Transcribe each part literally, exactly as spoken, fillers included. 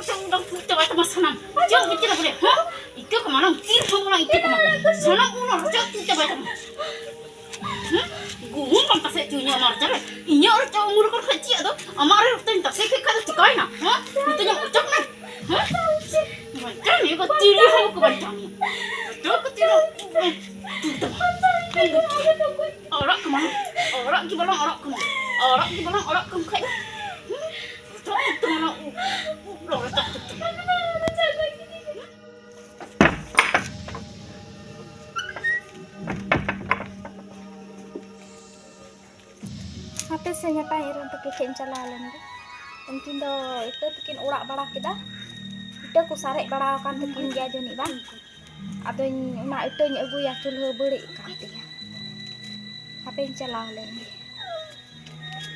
ᱪᱚᱝ ᱫᱚ ᱛᱩᱫ ᱪᱟᱵᱟᱭ ᱛᱟᱢᱟ ᱥᱟᱱᱟᱢ᱾ ᱪᱮᱫ ᱮᱢ ᱵᱩᱡᱽ ᱠᱮᱫᱟ ᱵᱚᱞᱮ? ᱦᱮᱸ? ᱤᱛᱟᱹ ᱠᱚ ᱢᱟᱱᱟᱢ ᱛᱤᱨ ᱦᱚᱸ ᱚᱱᱟ ᱤᱛᱟᱹ ᱠᱚ ᱢᱟᱱᱟᱢ᱾ ᱥᱟᱱᱟᱢ ᱚᱱᱟ ᱨᱚᱪᱚᱜ ᱛᱩᱫ ᱪᱟᱵᱟᱭ ᱛᱟᱢᱟ᱾ ᱦᱮᱸ? ᱜᱩᱦᱩᱢ ᱵᱟᱢ ᱛᱟᱥᱮ ᱦᱚᱪᱚᱧᱟ ᱚᱱᱟ ᱨᱚᱪᱟ ᱨᱮ᱾ ᱤᱧᱟᱹᱜ ᱨᱚᱪᱟ ᱩᱢᱩᱞ ᱠᱚᱨᱮ ᱠᱷᱚᱡ ᱪᱮᱫ ᱟᱫᱚ? ᱟᱢᱟᱜ ᱨᱮ ᱨᱚᱪᱟᱧ ᱛᱟᱥᱮ ᱠᱮᱫ ᱠᱷᱟᱡ ᱫᱚ ᱪᱤᱠᱟᱭᱮᱱᱟ? ᱦᱮᱸ? ᱱᱤᱛᱚᱜ ᱧᱟᱢ ᱚᱪᱚᱜ ᱢᱮ᱾ ᱦᱮᱸ? ᱵᱟᱧᱪᱟᱣ ᱢᱮ, ᱵᱟ ᱛᱤᱨᱤ ᱦᱚᱸ ᱵᱟᱠᱚ ᱵᱟᱧᱪᱟᱣ ᱢᱮᱭᱟ᱾ ᱡᱚᱛᱚ ᱠᱚ ᱛᱤᱨᱤ ᱛᱩᱫ ᱛᱟᱢᱟ᱾ ᱟᱲᱟᱜ ᱠᱟᱢᱟ᱾ ᱟᱲᱟᱜ ᱜᱮ ᱵᱟᱞᱟᱝ ᱟᱲᱟᱜ ᱠᱟᱢᱟ᱾ ᱟᱲᱟᱜ ᱜᱮ ᱵᱟᱞᱟᱝ ᱟᱲᱟᱜ ᱠᱟᱢ ᱠᱷᱟᱡ ᱫᱚ᱾ ᱦᱮᱸ? ᱨᱚᱪᱟ ᱩᱵ ᱛᱟᱢᱟ ᱚᱱᱟ ᱩᱵ᱾ ᱩᱵ ᱨᱚᱪᱟ ᱩᱛᱟᱹᱨ ᱛᱟᱢᱟ᱾ ᱦᱟᱯᱮ ᱥᱮ, ᱧᱟᱛᱟᱧ ᱮᱨᱟ ᱛᱟᱹᱠᱤᱱ ᱴᱷᱮᱱ ᱤᱧ ᱪᱟᱞᱟᱣ ᱞᱮᱱ ᱜᱮ᱾ ᱩᱱᱠᱤᱱ ᱫᱚ ᱤᱴᱟᱹ ᱛᱟᱹᱠᱤᱱ ᱚᱲᱟᱜ ᱵᱟᱲᱟ ᱠᱮᱫᱟ, ᱤᱴᱟᱹ ᱠᱚ ᱥᱟᱨᱮᱡ ᱵᱟᱲᱟ ᱟᱠᱟᱱ ᱛᱟᱹᱠᱤᱱ ᱜᱮᱭᱟ ᱡᱟᱹᱱᱤᱡ ᱵᱟᱝ᱾ ᱟᱫᱚᱧ, ᱚᱱᱟ ᱤᱴᱟᱹᱧ ᱟᱹᱜᱩᱭᱟ, ᱪᱩᱞᱦᱟᱹ ᱵᱟᱹᱲᱤᱡ ᱟᱠᱟᱱ ᱛᱤᱧᱟ᱾ ᱦᱟᱯᱮᱧ ᱪᱟᱞᱟᱣ ᱞᱮᱱ ᱜᱮ᱾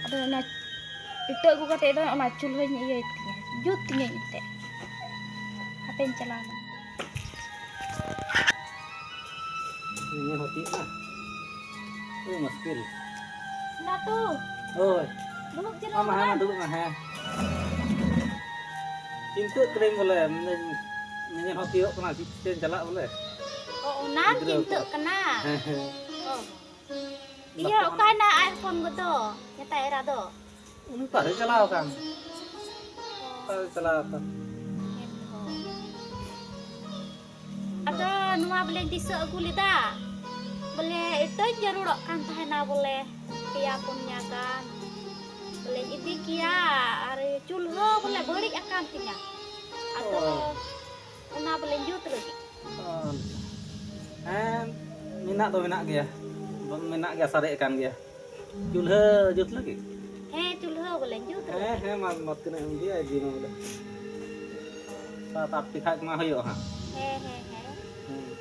ᱟᱫᱚ ᱚᱱᱟ ᱤᱴᱟᱹ ᱟᱹᱜᱩ ᱠᱟᱛᱮ ᱫᱚ ᱚᱱᱟ ᱪᱩᱞᱦᱟᱹᱧ ᱤᱭᱟᱹᱭ ᱛᱤᱧᱟ, ᱡᱩᱛ ᱛᱤᱧᱟᱹᱧ ᱮᱱᱛᱮ᱾ ᱦᱟᱯᱮᱧ ᱪᱟᱞᱟᱣ ᱞᱮᱱ᱾ ᱧᱮᱞ ᱦᱚᱸ ᱛᱤᱭᱳᱜ ᱱᱟ᱾ ᱟᱹᱰᱤ ᱢᱩᱥᱠᱤᱞ᱾ ᱞᱟᱹᱴᱩ᱾ ᱦᱳᱭ᱾ ᱫᱩᱲᱩᱵ ᱡᱤᱨᱟᱹᱣ ᱢᱟ, ᱦᱮᱸ, ᱢᱟ, ᱟᱠᱟᱱ᱾ ᱫᱩᱲᱩᱵ ᱢᱮ, ᱦᱮᱸ᱾ ᱪᱤᱱᱛᱟᱹᱜ ᱠᱟᱹᱱᱟᱹᱧ ᱵᱚᱞᱮ, ᱢᱮᱱᱫᱟᱹᱧ, ᱧᱮᱧᱮᱞ ᱦᱚᱸ ᱛᱤᱭᱳᱜ ᱠᱟᱱᱟ, ᱪᱮᱫ ᱛᱮᱧ ᱪᱟᱞᱟᱜ ᱵᱚᱞᱮ᱾ ᱚ, ᱚᱱᱟᱢ ᱜᱤᱫᱽᱨᱟᱹ ᱪᱤᱱᱛᱟᱹᱜ ᱠᱚ᱾ ᱠᱟᱱᱟ? ᱦᱮᱸ, ᱦᱮᱸ᱾ ᱚ᱾ ᱤᱭᱟᱹ, ᱵᱟᱯᱞᱟ ᱚᱠᱟᱭᱱᱟ ᱟᱡ ᱦᱚᱯᱚᱱ ᱜᱚ ᱫᱚ? ᱱᱮᱛᱟ ᱮᱨᱟ ᱫᱚ? ᱩᱱᱤ ᱚᱠᱟᱨᱮ ᱪᱟᱞᱟᱣ ᱟᱠᱟᱱ? ᱚᱠᱟᱨᱮ ᱪᱟᱞᱟᱣ ᱟᱠᱟᱱ? ᱦᱮᱸ ᱛᱚ᱾ ᱟᱫᱚ ᱱᱚᱣᱟ ᱵᱚᱞᱮ ᱫᱤᱥᱟᱹ ᱟᱹᱜᱩ ᱞᱮᱫᱟ, ᱵᱚᱞᱮ ᱤᱴᱟᱹᱧ ᱡᱟᱹᱨᱩᱲᱚᱜ ᱠᱟᱱ ᱛᱟᱦᱮᱱᱟ ᱵᱚᱞᱮ, ᱯᱮᱭᱟ ᱯᱩᱱᱭᱟ ᱜᱟᱱ ᱵᱚᱞᱮᱧ ᱤᱫᱤ ᱠᱮᱭᱟ, ᱟᱨ ᱪᱩᱞᱦᱟᱹ ᱵᱚᱞᱮ ᱵᱟᱹᱲᱤᱡ ᱟᱠᱟᱱ ᱛᱤᱧᱟ, ᱟᱫᱚ ᱚ᱾ ᱚᱱᱟ ᱵᱚᱞᱮᱧ ᱡᱩᱛ ᱞᱟᱹᱜᱤᱫ᱾ ᱚ᱾ ᱦᱮᱸ, ᱢᱮᱱᱟᱜ ᱫᱚ ᱢᱮᱱᱟᱜ ᱜᱮᱭᱟ, ᱢᱮᱱᱟᱜ ᱜᱮᱭᱟ, ᱥᱟᱨᱮᱡ ᱟᱠᱟᱱ ᱜᱮᱭᱟ᱾ ᱪᱩᱞᱦᱟᱹ ᱡᱩᱛ ᱞᱟᱹᱜᱤᱫ? ᱦᱮᱸ, ᱪᱩᱞᱦᱟᱹ ᱵᱚᱞᱮ ᱡᱩᱛ ᱦᱮᱸ, ᱞᱟᱹᱜᱤᱫ᱾ ᱦᱮᱸ, ᱢᱟ, ᱢᱟ, ᱛᱤᱱᱟᱹᱜ ᱮᱢ ᱤᱫᱤᱭᱟ, ᱤᱫᱤ ᱢᱮ ᱵᱚᱞᱮ᱾ ᱥᱟᱛ ᱟᱴ ᱴᱤ ᱠᱷᱟᱡ ᱢᱟ ᱦᱩᱭᱩᱜᱼᱟ ᱦᱟᱸᱜ᱾ ᱦᱮᱸ, ᱦᱮᱸ, ᱦᱮᱸ᱾ ᱦᱮᱸ᱾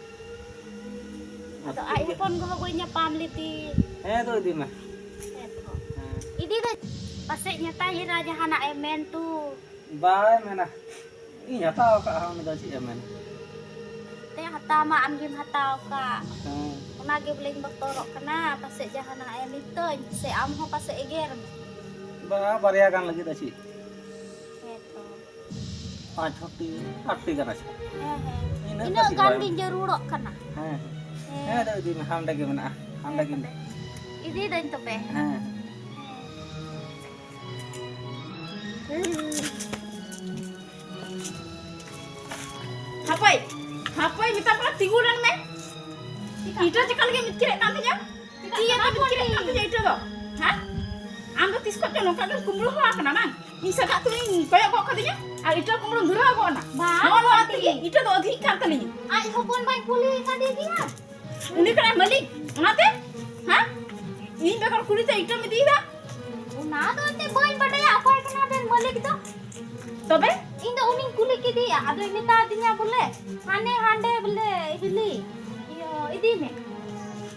ᱟᱫᱚ ᱟᱡ ᱦᱚᱯᱚᱱ ᱜᱚ ᱦᱚᱸ ᱵᱟᱹᱧ ᱧᱟᱯᱟᱢ ᱞᱮᱫᱮ᱾ ᱦᱮᱸ, ᱫᱚ ᱤᱫᱤ ᱢᱮ᱾ ᱦᱮᱸ ᱛᱚ᱾ ᱦᱮᱸ᱾ ᱤᱫᱤ ᱫᱚ ᱯᱟᱥᱮᱡ ᱱᱮᱛᱟᱧ ᱮᱨᱟ ᱡᱟᱦᱟᱱᱟᱜ ᱮ ᱢᱮᱱ ᱛᱩ᱾ ᱵᱟᱭ ᱢᱮᱱᱟ᱾ ᱤᱧ ᱦᱟᱛᱟᱣ ᱟᱠᱟᱫ ᱦᱟᱸᱜ, ᱩᱱᱤ ᱫᱚ ᱪᱮᱫ ᱮ ᱢᱮᱱᱟ? ᱛᱮ ᱦᱟᱛᱟᱣ ᱢᱟ ᱟᱢᱜᱮᱢ ᱦᱟᱛᱟᱣ ᱟᱠᱟᱫ᱾ ᱦᱮᱸ᱾ ᱚᱱᱟᱜᱮ ᱵᱚᱞᱮᱧ ᱵᱚᱛᱚᱨᱚᱜ ᱠᱟᱱᱟ, ᱯᱟᱥᱮᱡ ᱡᱟᱦᱟᱱᱟᱜ ᱮ ᱢᱤᱛᱟᱹᱧ ᱥᱮ ᱟᱢ ᱦᱚᱸ ᱯᱟᱥᱮᱡ ᱮᱜᱮᱨ ᱢᱮ᱾ ᱵᱟ, ᱵᱟᱨᱭᱟ ᱜᱟᱱ ᱞᱟᱹᱜᱤᱫ ᱫᱚ ᱪᱮᱫ? ᱦᱮᱸ ᱛᱚ᱾ ᱯᱟᱸᱪ ᱪᱷᱚᱴᱤ, ᱟᱴᱴᱤ ᱜᱟᱱ ᱟᱪᱪᱷᱟ᱾ ᱦᱮᱸ, ᱦᱮᱸ᱾ ᱤᱱᱟᱹᱜ ᱤᱱᱟᱹᱜ ᱠᱟᱹᱴᱤᱡ ᱜᱟᱱ ᱵᱟᱝ᱾ ᱜᱤᱧ ᱡᱟᱹᱨᱩᱲᱚᱜ ᱠᱟᱱᱟ᱾ ᱦᱮᱸ, ᱦᱮᱸ᱾ ᱦᱮᱸ᱾ ᱦᱮᱸ, ᱟᱫᱚ ᱤᱫᱤ ᱢᱮ, ᱦᱟᱸᱰᱮ ᱜᱮ ᱢᱮᱱᱟᱜᱼᱟ, ᱦᱟᱸᱰᱮ ᱜᱮ᱾ ᱤᱫᱤᱭᱮᱫᱟᱹᱧ ᱛᱚᱵᱮ᱾ ᱦᱮᱸ᱾ ᱦᱟᱯᱳᱭ, ᱦᱟᱯᱳᱭ, ᱢᱮᱛᱟᱢ ᱠᱟᱱᱟ, ᱛᱤᱸᱜᱩ ᱞᱮᱱ ᱢᱮ᱾ ᱤᱴᱟᱹ ᱪᱮᱠᱟ ᱞᱟᱹᱜᱤᱫ ᱮᱢ ᱤᱛᱠᱤᱨᱮᱫ ᱠᱟᱱ ᱛᱤᱧᱟ? ᱪᱮᱫ ᱤᱭᱟᱹ ᱛᱮᱢ ᱤᱛᱠᱤᱨᱮᱫ ᱠᱟᱱ ᱛᱤᱧᱟ ᱤᱴᱟᱹ ᱫᱚ? ᱦᱮᱸ? ᱟᱢ ᱫᱚ ᱛᱤᱥ ᱠᱷᱚᱱ ᱪᱚ ᱱᱚᱝᱠᱟ ᱜᱮᱢ ᱠᱩᱢᱵᱽᱲᱩ ᱦᱮᱣᱟ ᱟᱠᱟᱱᱟ ᱵᱟᱝ? ᱤᱧ ᱥᱟᱜᱟᱫ ᱛᱩᱞᱤᱧ ᱠᱚᱭᱚᱜ ᱜᱚᱜ ᱠᱟᱫᱤᱧᱟ ᱟᱨ ᱤᱴᱟᱹ ᱠᱩᱢᱵᱽᱲᱩᱢ ᱫᱷᱩᱨᱟᱹᱣ ᱜᱚᱫ ᱮᱱᱟ᱾ ᱵᱟᱝ, ᱱᱚᱜᱼᱚ ᱱᱚᱣᱟ ᱵᱟᱝ᱾ ᱛᱮᱜᱮ ᱤᱴᱟᱹ ᱫᱚ ᱟᱹᱫᱷᱤᱜ ᱠᱟᱱ ᱛᱟᱹᱞᱤᱧᱟ᱾ ᱟᱡ ᱦᱚᱯᱚᱱ ᱵᱟᱭ ᱠᱩᱞᱤ ᱠᱟᱫᱮ ᱜᱮᱭᱟ? ᱩᱱᱤ ᱠᱟᱱᱟᱭ ᱢᱟᱹᱞᱤᱠ, ᱚᱱᱟᱛᱮ? ᱦᱮᱸ? ᱤᱧ ᱵᱮᱜᱚᱨ ᱠᱩᱞᱤᱛᱮ ᱤᱴᱟᱹᱢ ᱤᱫᱤᱭᱮᱫᱟ? ᱚᱱᱟ ᱫᱚ ᱮᱱᱛᱮ ᱵᱟᱹᱧ ᱵᱟᱰᱟᱭᱟ ᱚᱠᱚᱭ ᱠᱟᱱᱟ ᱵᱮᱱ ᱢᱟᱹᱞᱤᱠ ᱫᱚ᱾ ᱛᱚᱵᱮ? ᱤᱧ ᱫᱚ ᱩᱱᱤᱧ ᱠᱩᱞᱤ ᱠᱮᱫᱮᱭᱟ, ᱟᱫᱚᱭ ᱢᱮᱛᱟ ᱫᱤᱧᱟ ᱵᱚᱞᱮ, ᱦᱟᱱᱮ ᱦᱟᱸᱰᱮ ᱵᱚᱞᱮ ᱦᱤᱞᱤ, ᱤᱭᱟᱹ, ᱤᱫᱤ ᱢᱮ᱾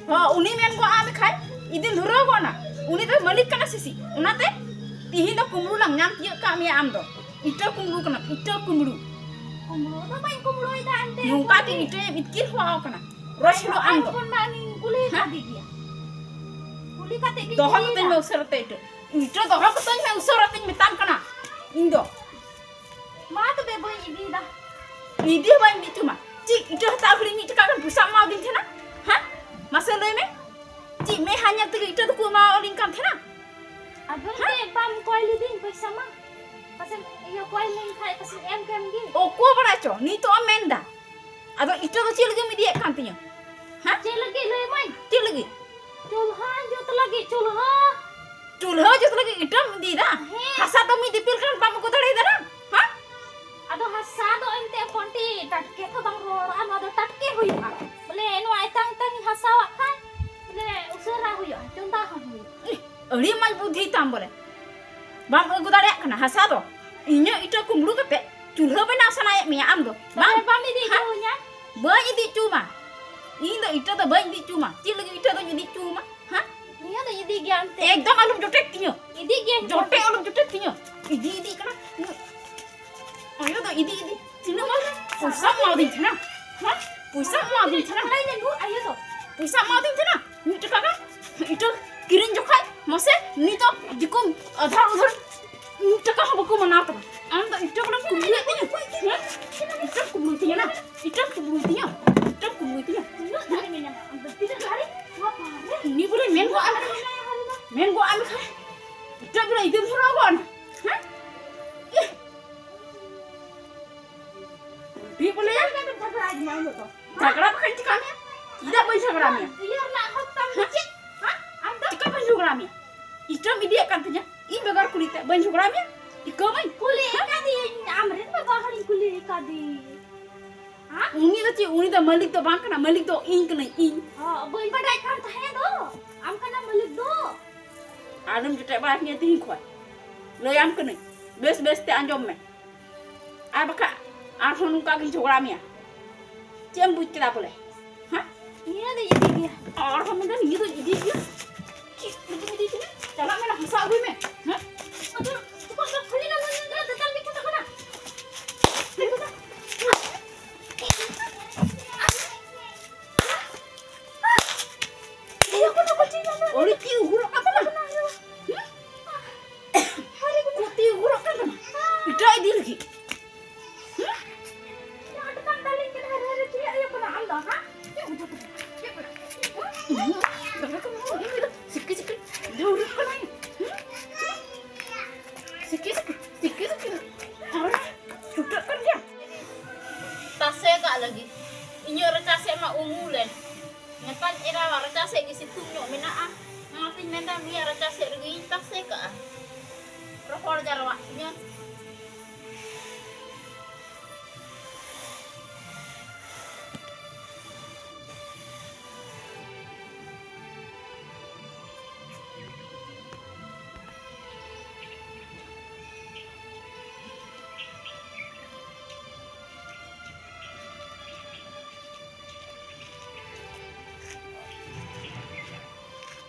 ᱦᱚᱸ, ᱩᱱᱤ ᱢᱮᱱ ᱜᱚᱫ ᱟᱢ ᱠᱷᱟᱡ ᱤᱫᱤ ᱫᱷᱩᱨᱟᱹᱣ ᱜᱚᱫ ᱱᱟ᱾ ᱩᱱᱤ ᱫᱚ ᱢᱟᱹᱞᱤᱠ ᱠᱟᱱᱟ ᱥᱮ ᱪᱮᱫ? ᱚᱱᱟᱛᱮ ᱛᱤᱦᱤᱧ ᱫᱚ ᱠᱩᱢᱵᱽᱲᱩ ᱞᱟᱝ ᱧᱟᱢ ᱛᱤᱭᱟᱹᱜ ᱠᱟᱜ ᱢᱮᱭᱟ ᱟᱢ ᱫᱚ᱾ ᱤᱴᱟᱹ ᱠᱩᱢᱵᱽᱲᱩ ᱠᱟᱱᱟᱢ, ᱤᱴᱟᱹ ᱠᱩᱢᱵᱽᱲᱩ᱾ ᱠᱩᱢᱵᱽᱲᱩ ᱫᱚ ᱵᱟᱹᱧ ᱠᱩᱢᱵᱽᱲᱩᱭᱮᱫᱟ ᱮᱱᱛᱮ, ᱱᱚᱝᱠᱟ ᱠᱩᱞᱤ᱾ ᱜᱮ ᱤᱴᱟᱹᱭᱮᱢ ᱤᱛᱠᱤᱨ ᱦᱚᱣᱟ ᱠᱟᱱᱟ᱾ ᱨᱚᱥ ᱦᱤᱞᱳᱜ ᱟᱢ ᱫᱚ᱾ ᱟᱭ ᱯᱷᱳᱱ ᱢᱟ ᱩᱱᱤᱧ ᱠᱩᱞᱤ ᱦᱮᱸ? ᱠᱟᱫᱮ ᱜᱮᱭᱟ᱾ ᱠᱩᱞᱤ ᱠᱟᱛᱮ ᱜᱤᱧ ᱫᱚᱦᱚ ᱤᱫᱤᱭᱮᱫᱟ᱾ ᱠᱟᱛᱮᱧ ᱢᱮ ᱩᱥᱟᱹᱨᱟ ᱛᱮ ᱤᱴᱟᱹ᱾ ᱤᱴᱟᱹ ᱫᱚᱦᱚ ᱠᱟᱛᱮᱧ ᱢᱮ ᱩᱥᱟᱹᱨᱟ ᱛᱮᱧ ᱢᱮᱛᱟᱢ ᱠᱟᱱᱟ ᱤᱧ ᱫᱚ᱾ ᱢᱟ ᱛᱚᱵᱮ ᱵᱟᱹᱧ ᱤᱫᱤᱭᱮᱫᱟ᱾ ᱤᱫᱤ ᱦᱚᱸ ᱵᱟᱹᱧ ᱤᱫᱤ ᱦᱚᱪᱚ ᱢᱟ᱾ ᱪᱮᱫ ᱤᱴᱟᱹ ᱦᱟᱛᱟᱣ ᱠᱷᱟᱹᱞᱤ ᱢᱤᱫ ᱴᱟᱠᱟ ᱜᱟᱱ ᱯᱚᱭᱥᱟᱢ ᱮᱢᱟᱣᱫᱤᱧ ᱛᱟᱦᱮᱱᱟ? ᱦᱮᱸ? ᱢᱟᱥᱮ ᱞᱟᱹᱭ ᱢᱮ᱾ ᱪᱮᱫ ᱢᱮᱫᱦᱟ ᱧᱮᱞ ᱛᱮᱜᱮ ᱤᱴᱟᱹ ᱫᱚᱠᱚ ᱮᱢᱟᱣᱟᱞᱤᱧ ᱠᱟᱱ ᱛᱟᱦᱮᱱᱟ? ᱟᱫᱚ ᱦᱮᱸ? ᱮᱱᱛᱮ ᱵᱟᱢ ᱠᱚᱭ ᱞᱤᱫᱤᱧ ᱯᱚᱭᱥᱟ ᱢᱟ᱾ ᱯᱟᱥᱮᱡ ᱤᱭᱟᱹ ᱠᱚᱭ ᱞᱮᱱ ᱠᱷᱟᱡ ᱯᱟᱥᱮᱡ ᱮᱢ ᱠᱮᱢ ᱜᱮ᱾ ᱚᱠᱚᱭ ᱵᱟᱲᱟᱭ ᱪᱚ, ᱱᱤᱛᱚᱜ ᱮᱢ ᱢᱮᱱᱫᱟ᱾ ᱟᱫᱚ ᱤᱴᱟᱹ ᱫᱚ ᱪᱮᱫ ᱞᱟᱹᱜᱤᱫ ᱮᱢ ᱤᱫᱤᱭᱮᱫ ᱠᱟᱱ ᱛᱤᱧᱟᱹ? ᱦᱮᱸ? ᱪᱮᱫ ᱞᱟᱹᱜᱤᱫ ᱞᱟᱹᱭ ᱢᱟᱹᱧ? ᱪᱮᱫ ᱞᱟᱹᱜᱤᱫ? ᱪᱩᱞᱦᱟᱹ ᱡᱩᱛ ᱞᱟᱹᱜᱤᱫ, ᱪᱩᱞᱦᱟᱹ᱾ ᱪᱩᱞᱦᱟᱹ ᱡᱩᱛ ᱞᱟᱹᱜᱤᱫ ᱤᱴᱟᱹᱢ ᱤᱫᱤᱭᱮᱫᱟ? ᱦᱮᱸ᱾ ᱦᱟᱥᱟ ᱫᱚ ᱢᱤᱫ ᱫᱤᱯᱤᱞ ᱜᱟᱱ ᱵᱟᱢ ᱟᱹᱜᱩ ᱫᱟᱲᱮᱭᱟᱫᱟ ᱱᱟ? ᱦᱮᱸ? ᱟᱫᱚ ᱦᱟᱥᱟ ᱫᱚ ᱮᱱᱛᱮ ᱠᱚᱱᱴᱤ ᱴᱟᱴᱠᱮ ᱛᱚ ᱵᱟᱝ ᱨᱚᱦᱚᱲᱚᱜᱼᱟ, ᱱᱚᱣᱟ ᱫᱚ ᱴᱟᱴᱠᱮ ᱦᱩᱭᱩᱜᱼᱟ᱾ ᱵᱚᱞᱮ ᱱᱚᱣᱟ ᱮᱛᱟᱝ ᱮᱛᱟᱝ ᱤᱧ ᱦᱟᱥᱟᱣᱟᱜ ᱠᱷᱟᱱ, ᱵᱚᱞᱮ ᱩᱥᱟᱹᱨᱟ ᱦᱩᱭᱩᱜᱼᱟ, ᱪᱚᱸᱫᱟ ᱦᱚᱸ ᱦᱩᱭᱩᱜᱼᱟ᱾ ᱤᱦ, ᱟᱹᱰᱤ ᱢᱚᱡᱽ ᱵᱩᱫᱽᱫᱷᱤ ᱛᱟᱢ ᱵᱚᱞᱮ᱾ ᱵᱟᱢ ᱟᱹᱜᱩ ᱫᱟᱲᱮᱭᱟᱜ ᱠᱟᱱᱟ ᱦᱟᱥᱟ ᱫᱚ? ᱤᱧᱟᱹᱜ ᱤᱴᱟᱹ ᱠᱩᱢᱵᱽᱲᱩ ᱠᱟᱛᱮ ᱪᱩᱞᱦᱟᱹ ᱵᱮᱱᱟᱣ ᱥᱟᱱᱟᱭᱮᱫ ᱢᱮᱭᱟ ᱟᱢ ᱫᱚ, ᱵᱟᱝ? ᱛᱚᱵᱮ ᱵᱟᱢ ᱤᱫᱤ ᱦᱮᱸ? ᱦᱚᱪᱚᱣᱟᱹᱧᱟ? ᱵᱟᱹᱧ ᱤᱫᱤ ᱦᱚᱪᱚᱣᱟᱢᱟ᱾ ᱤᱧ ᱫᱚ ᱤᱴᱟᱹ ᱫᱚ ᱵᱟᱹᱧ ᱤᱫᱤ ᱦᱚᱪᱚᱣᱟᱢᱟ᱾ ᱪᱮᱫ ᱞᱟᱹᱜᱤᱫ ᱤᱴᱟᱹ ᱫᱚᱧ ᱤᱫᱤ ᱦᱚᱪᱚᱣᱟᱢᱟ? ᱦᱮᱸ? ᱱᱤᱭᱟᱹ ᱫᱚ ᱤᱫᱤ ᱜᱮᱭᱟ ᱮᱱᱛᱮ᱾ ᱮᱠᱫᱚᱢ ᱟᱞᱚᱢ ᱡᱚᱴᱮᱫ ᱛᱤᱧᱟᱹ᱾ ᱤᱫᱤ ᱜᱮᱭᱟᱧ᱾ ᱡᱚᱴᱮᱫ ᱟᱞᱚᱢ ᱡᱚᱴᱮᱫ ᱛᱤᱧᱟᱹ᱾ ᱤᱫᱤ, ᱤᱫᱤ ᱠᱟᱱᱟ᱾ ᱟᱭᱳ ᱫᱚ ᱤᱫᱤ, ᱤᱫᱤ᱾ ᱛᱤᱱᱟᱹᱜ ᱜᱟᱱ ᱯᱚᱭᱥᱟᱢ ᱮᱢᱟᱣᱫᱤᱧ ᱛᱟᱦᱮᱱᱟ? ᱦᱮᱸ? ᱯᱚᱭᱥᱟᱢ ᱮᱢᱟᱣᱫᱤᱧ ᱛᱟᱦᱮᱱᱟ? ᱵᱟᱲᱟᱭ ᱧᱟᱢ ᱟᱭᱳ ᱫᱚ᱾ ᱯᱚᱭᱥᱟᱢ ᱮᱢᱟᱣᱫᱤᱧ ᱛᱟᱦᱮᱱᱟ? ᱢᱤᱫ ᱴᱟᱠᱟ ᱜᱟᱱ? ᱤᱴᱟᱹ ᱠᱤᱨᱤᱧ ᱡᱚᱠᱷᱟᱡ ᱢᱟᱥᱮ ᱱᱤᱛᱚᱜ ᱫᱤᱠᱩ ᱟᱫᱷᱟᱨ ᱩᱫᱷᱟᱹᱨ ᱢᱤᱫ ᱴᱟᱠᱟ ᱦᱚᱸ ᱵᱟᱠᱚ ᱢᱟᱱᱟᱣ ᱛᱟᱢᱟ᱾ ᱟᱢ ᱫᱚ ᱤᱴᱟᱹ ᱠᱷᱚᱱᱮᱢ ᱠᱩᱢᱵᱽᱲᱩᱭᱮᱫ ᱛᱤᱧᱟᱹ? ᱪᱮᱫ ᱵᱚᱞᱮ? ᱪᱮᱫ ᱞᱮᱠᱟᱛᱮᱢ ᱡᱷᱟᱜᱽᱲᱟᱭᱮᱫᱤᱧᱟ ᱟᱢ ᱫᱚ? ᱡᱷᱟᱜᱽᱲᱟ ᱵᱟᱠᱷᱟᱱ ᱪᱤᱠᱟᱹ ᱢᱮᱭᱟ? ᱪᱮᱫᱟᱜ ᱵᱟᱹᱧ ᱡᱷᱟᱜᱽᱲᱟ ᱢᱮᱭᱟ? ᱤᱭᱟᱹ ᱨᱮᱱᱟᱜ ᱦᱚᱠ ᱛᱟᱢ ᱫᱚ ᱪᱮᱫ? ᱦᱮᱸ? ᱟᱢ ᱫᱚ? ᱪᱤᱠᱟᱹ ᱵᱟᱹᱧ ᱡᱷᱟᱜᱽᱲᱟ ᱢᱮᱭᱟ? ᱤᱥᱴᱳᱵᱷ ᱤᱫᱤᱭᱮᱫ ᱠᱟᱱ ᱛᱤᱧᱟ, ᱤᱧ ᱵᱮᱜᱚᱨ ᱠᱩᱞᱤ ᱛᱮ ᱵᱟᱹᱧ ᱡᱷᱟᱜᱽᱲᱟ ᱢᱮᱭᱟ? ᱤᱠᱟᱹ ᱢᱟᱹᱧ? ᱠᱩᱞᱤ ᱟᱠᱟᱫᱤᱭᱟᱹᱧ, ᱟᱢᱨᱮᱱ ᱵᱟᱵᱟ ᱦᱚᱲᱤᱧ ᱠᱩᱞᱤ ᱟᱠᱟᱫᱮ᱾ ᱦᱮᱸ? ᱩᱱᱤ ᱫᱚ ᱪᱮᱫ? ᱩᱱᱤ ᱫᱚ ᱢᱟᱹᱞᱤᱠ ᱫᱚ ᱵᱟᱝ ᱠᱟᱱᱟ, ᱢᱟᱹᱞᱤᱠ ᱫᱚ ᱤᱧ ᱠᱟᱹᱱᱟᱹᱧ, ᱤᱧ᱾ ᱦᱚᱸ, ᱵᱟᱹᱧ ᱵᱟᱰᱟᱭ ᱠᱟᱱ ᱛᱟᱦᱮᱸ ᱫᱚ, ᱟᱢ ᱠᱟᱱᱟᱢ ᱢᱟᱹᱞᱤᱠ ᱫᱚ᱾ ᱟᱞᱚᱢ ᱡᱚᱴᱮᱫ ᱵᱟᱲᱟ ᱠᱤᱧᱟ ᱛᱤᱦᱤᱧ ᱠᱷᱚᱱ, ᱞᱟᱹᱭᱟᱢ ᱠᱟᱹᱱᱟᱹᱧ, ᱵᱮᱥ ᱵᱮᱥ ᱛᱮ ᱟᱸᱡᱚᱢ ᱢᱮ, ᱟᱨ ᱵᱟᱠᱷᱟᱡ ᱟᱨᱦᱚᱸ ᱱᱚᱝᱠᱟ ᱜᱤᱧ ᱡᱷᱚᱜᱽᱲᱟ ᱢᱮᱭᱟ᱾ ᱪᱮᱫ ᱮᱢ ᱵᱩᱡᱽ ᱠᱮᱫᱟ ᱵᱚᱞᱮ? ᱦᱮᱸ? ᱱᱤᱭᱟᱹ ᱫᱚ ᱤᱫᱤ ᱜᱮᱭᱟ᱾ ᱟᱨᱦᱚᱸ ᱢᱮᱱᱫᱟ ᱱᱤᱭᱟᱹ ᱫᱚ ᱤᱫᱤ ᱜᱮᱭᱟ᱾ ᱪᱮᱫ ᱞᱟᱹᱜᱤᱫ ᱮᱢ ᱤᱫᱤ ᱛᱤᱧᱟ? ᱪᱟᱞᱟᱜ ᱢᱮ ᱱᱟ, ᱦᱟᱥᱟ ᱟᱹᱜᱩᱭ ᱢᱮ᱾ ᱦᱮᱸ? ᱟᱫᱚ ᱪᱮᱫᱟᱜ ᱫᱚ ᱠᱷᱟᱹᱞᱤ ᱞᱟᱝ ᱧᱮᱞ ᱫᱟ, ᱫᱟᱫᱟ ᱞᱟᱹᱜᱤᱫ ᱠᱟᱛᱷᱟ ᱠᱟᱱᱟ᱾ ᱤᱭᱟᱹ ᱠᱚᱫᱚ ᱠᱚ ᱪᱮᱫ ᱧᱟᱢᱟ? ᱟᱹᱰᱤ ᱛᱤ ᱩᱜᱩᱨᱚᱜ ᱠᱟᱱ ᱛᱟᱢᱟ᱾ ᱦᱮᱸ? ᱟᱹᱰᱤ ᱛᱤ ᱩᱜᱩᱨᱚᱜ ᱠᱟᱱ ᱛᱟᱢᱟ᱾ ᱮᱴᱟᱜ ᱤᱫᱤ ᱞᱟᱹᱜᱤᱫ᱾ ᱥᱤᱠᱤ ᱥᱤᱠᱤ ᱫᱟᱹᱣᱲᱟᱹᱜ ᱠᱟᱱᱟᱭ᱾ ᱥᱤᱠᱤ ᱥᱤᱠᱤ, ᱥᱤᱠᱤ ᱥᱤᱠᱤ᱾ ᱟᱨ ᱪᱷᱩᱴᱟᱹᱜ ᱠᱟᱱ ᱜᱮᱭᱟ᱾ ᱛᱟᱥᱮ ᱠᱟᱜ ᱞᱟᱹᱜᱤᱫ᱾ ᱤᱧᱟᱹᱜ ᱨᱟᱪᱟ ᱥᱮᱫ ᱢᱟ ᱩᱢᱩᱞ ᱮᱱ᱾ ᱱᱮᱛᱟᱧ ᱮᱨᱟᱣᱟᱜ ᱨᱟᱪᱟ ᱥᱮᱫ ᱜᱮ ᱥᱤᱛᱩᱝ ᱧᱚᱜ ᱢᱮᱱᱟᱜᱼᱟ᱾ ᱚᱱᱟᱛᱤᱧ ᱢᱮᱱᱫᱟ ᱱᱩᱭᱟᱜ ᱨᱟᱪᱟ ᱥᱮᱫ ᱨᱮᱜᱮᱧ ᱛᱟᱥᱮ ᱠᱟᱜᱼᱟ᱾ ᱨᱚᱦᱚᱲ ᱡᱟᱨᱣᱟᱜ ᱛᱤᱧᱟᱹ᱾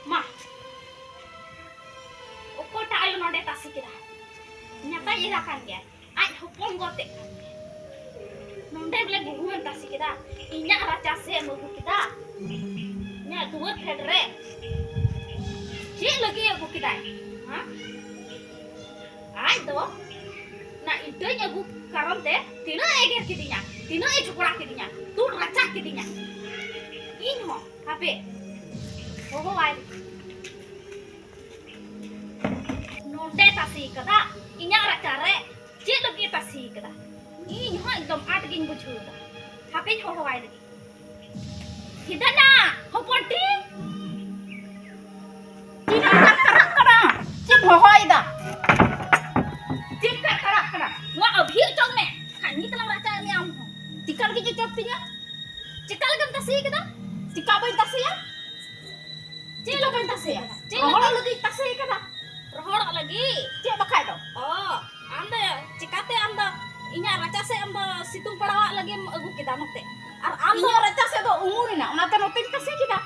ᱢᱟ, ᱚᱠᱚᱭᱴᱟᱜ ᱟᱭᱳ ᱱᱚᱰᱮ ᱛᱟᱥᱮ ᱠᱮᱫᱟ? ᱧᱟᱛᱟᱭ ᱮᱨᱟ ᱠᱟᱱ ᱜᱮᱭᱟᱭ, ᱟᱡ ᱦᱚᱯᱚᱱ ᱜᱚᱛᱮ ᱠᱟᱱ ᱜᱮᱭᱟᱭ᱾ ᱱᱚᱰᱮ ᱵᱚᱞᱮ ᱜᱩᱦᱩᱢᱮᱢ ᱛᱟᱥᱮ ᱠᱮᱫᱟ, ᱤᱧᱟᱜ ᱨᱟᱪᱟ ᱥᱮᱫ ᱮᱢ ᱟᱹᱜᱩ ᱠᱮᱫᱟ, ᱤᱧᱟᱜ ᱫᱩᱣᱟᱹᱨ ᱯᱷᱮᱰ ᱨᱮ ᱪᱮᱫ ᱞᱟᱹᱜᱤᱫ ᱮ ᱟᱹᱜᱩ ᱠᱮᱫᱟᱭ? ᱦᱮᱸ? ᱟᱡ ᱫᱚ ᱚᱱᱟ ᱤᱴᱟᱹᱧ ᱟᱹᱜᱩ ᱠᱟᱨᱚᱱ ᱛᱮ ᱛᱤᱱᱟᱹᱜ ᱮ ᱮᱜᱮᱨ ᱠᱤᱫᱤᱧᱟ, ᱛᱤᱱᱟᱹᱜ ᱮ ᱡᱷᱚᱜᱽᱲᱟ ᱠᱤᱫᱤᱧᱟ, ᱛᱩᱫ ᱨᱟᱪᱟᱜ ᱠᱤᱫᱤᱧᱟ᱾ ᱤᱧ ᱦᱚᱸ ᱦᱟᱯᱮ ᱦᱚᱦᱚᱣᱟᱭ ᱞᱮᱜᱮ᱾ ᱱᱚᱰᱮ ᱛᱟᱥᱮ ᱠᱟᱫᱟ, ᱤᱧᱟᱜ ᱨᱟᱪᱟ ᱨᱮ ᱪᱮᱫ ᱞᱟᱹᱜᱤᱫ ᱮ ᱛᱟᱥᱮ ᱠᱟᱫᱟ? ᱤᱧ ᱦᱚᱸ ᱮᱠᱫᱚᱢ ᱟᱸᱴ ᱜᱤᱧ ᱵᱩᱡᱷᱟᱹᱣ ᱮᱫᱟ᱾ ᱦᱟᱯᱮᱧ ᱦᱚᱦᱚᱣᱟᱭ ᱞᱮᱜᱮ᱾ ᱦᱤᱫᱟᱹᱱᱟ, ᱦᱚᱯᱚᱱᱴᱤ᱾ ᱪᱮᱫ ᱮᱢ ᱠᱟᱨᱠᱟᱨᱟᱜ ᱠᱟᱱᱟ? ᱪᱮᱫ ᱮᱢ ᱦᱚᱦᱚᱭᱮᱫᱟ? ᱪᱮᱫ ᱮᱢ ᱠᱟᱨᱠᱟᱨᱟᱜ ᱠᱟᱱᱟ? ᱱᱚᱣᱟ ᱟᱹᱵᱷᱤ ᱚᱪᱚᱜ ᱢᱮ᱾ ᱠᱷᱟᱱ ᱱᱤᱛ ᱞᱟᱝ ᱨᱟᱪᱟᱜ ᱢᱮᱭᱟ ᱟᱢ ᱦᱚᱸ᱾ ᱪᱮᱠᱟ ᱞᱟᱹᱜᱤᱫ ᱪᱚ ᱚᱪᱚᱜ ᱛᱤᱧᱟ? ᱪᱮᱠᱟ ᱞᱟᱹᱜᱤᱫ ᱮᱢ ᱛᱟᱥᱮ ᱠᱟᱫᱟ? ᱪᱮᱠᱟ ᱵᱟᱹᱧ ᱛᱟᱥᱮᱭᱟ? ᱪᱮᱫ ᱞᱟᱹᱜᱤᱫ ᱮᱢ ᱛᱟᱥᱮᱭᱟ? ᱪᱮᱫ ᱨᱚᱦᱚᱲᱚᱜ ᱞᱟᱹᱜᱤᱫ? ᱞᱟᱹᱜᱤᱫ ᱛᱟᱥᱮ ᱠᱟᱫᱟ᱾ ᱨᱚᱦᱚᱲᱚᱜ ᱞᱟᱹᱜᱤᱫ? ᱪᱮᱫ ᱵᱟᱠᱷᱟᱡ ᱫᱚ? ᱚ, ᱟᱢ ᱫᱚ ᱪᱮᱠᱟᱛᱮ ᱟᱢ ᱫᱚ ᱤᱧᱟᱜ ᱨᱟᱪᱟ ᱥᱮᱫ ᱟᱢ ᱫᱚ ᱥᱤᱛᱩᱝ ᱯᱟᱲᱟᱣᱟᱜ ᱞᱟᱹᱜᱤᱫ ᱮᱢ ᱟᱹᱜᱩ ᱠᱮᱫᱟ ᱱᱚᱛᱮ? ᱟᱨ ᱟᱢ ᱫᱚ ᱤᱧᱟᱜ ᱨᱟᱪᱟ ᱥᱮᱫ ᱫᱚ ᱩᱢᱩᱞ ᱮᱱᱟ, ᱚᱱᱟᱛᱮ ᱱᱚᱛᱮᱧ ᱛᱟᱥᱮ ᱠᱮᱫᱟ᱾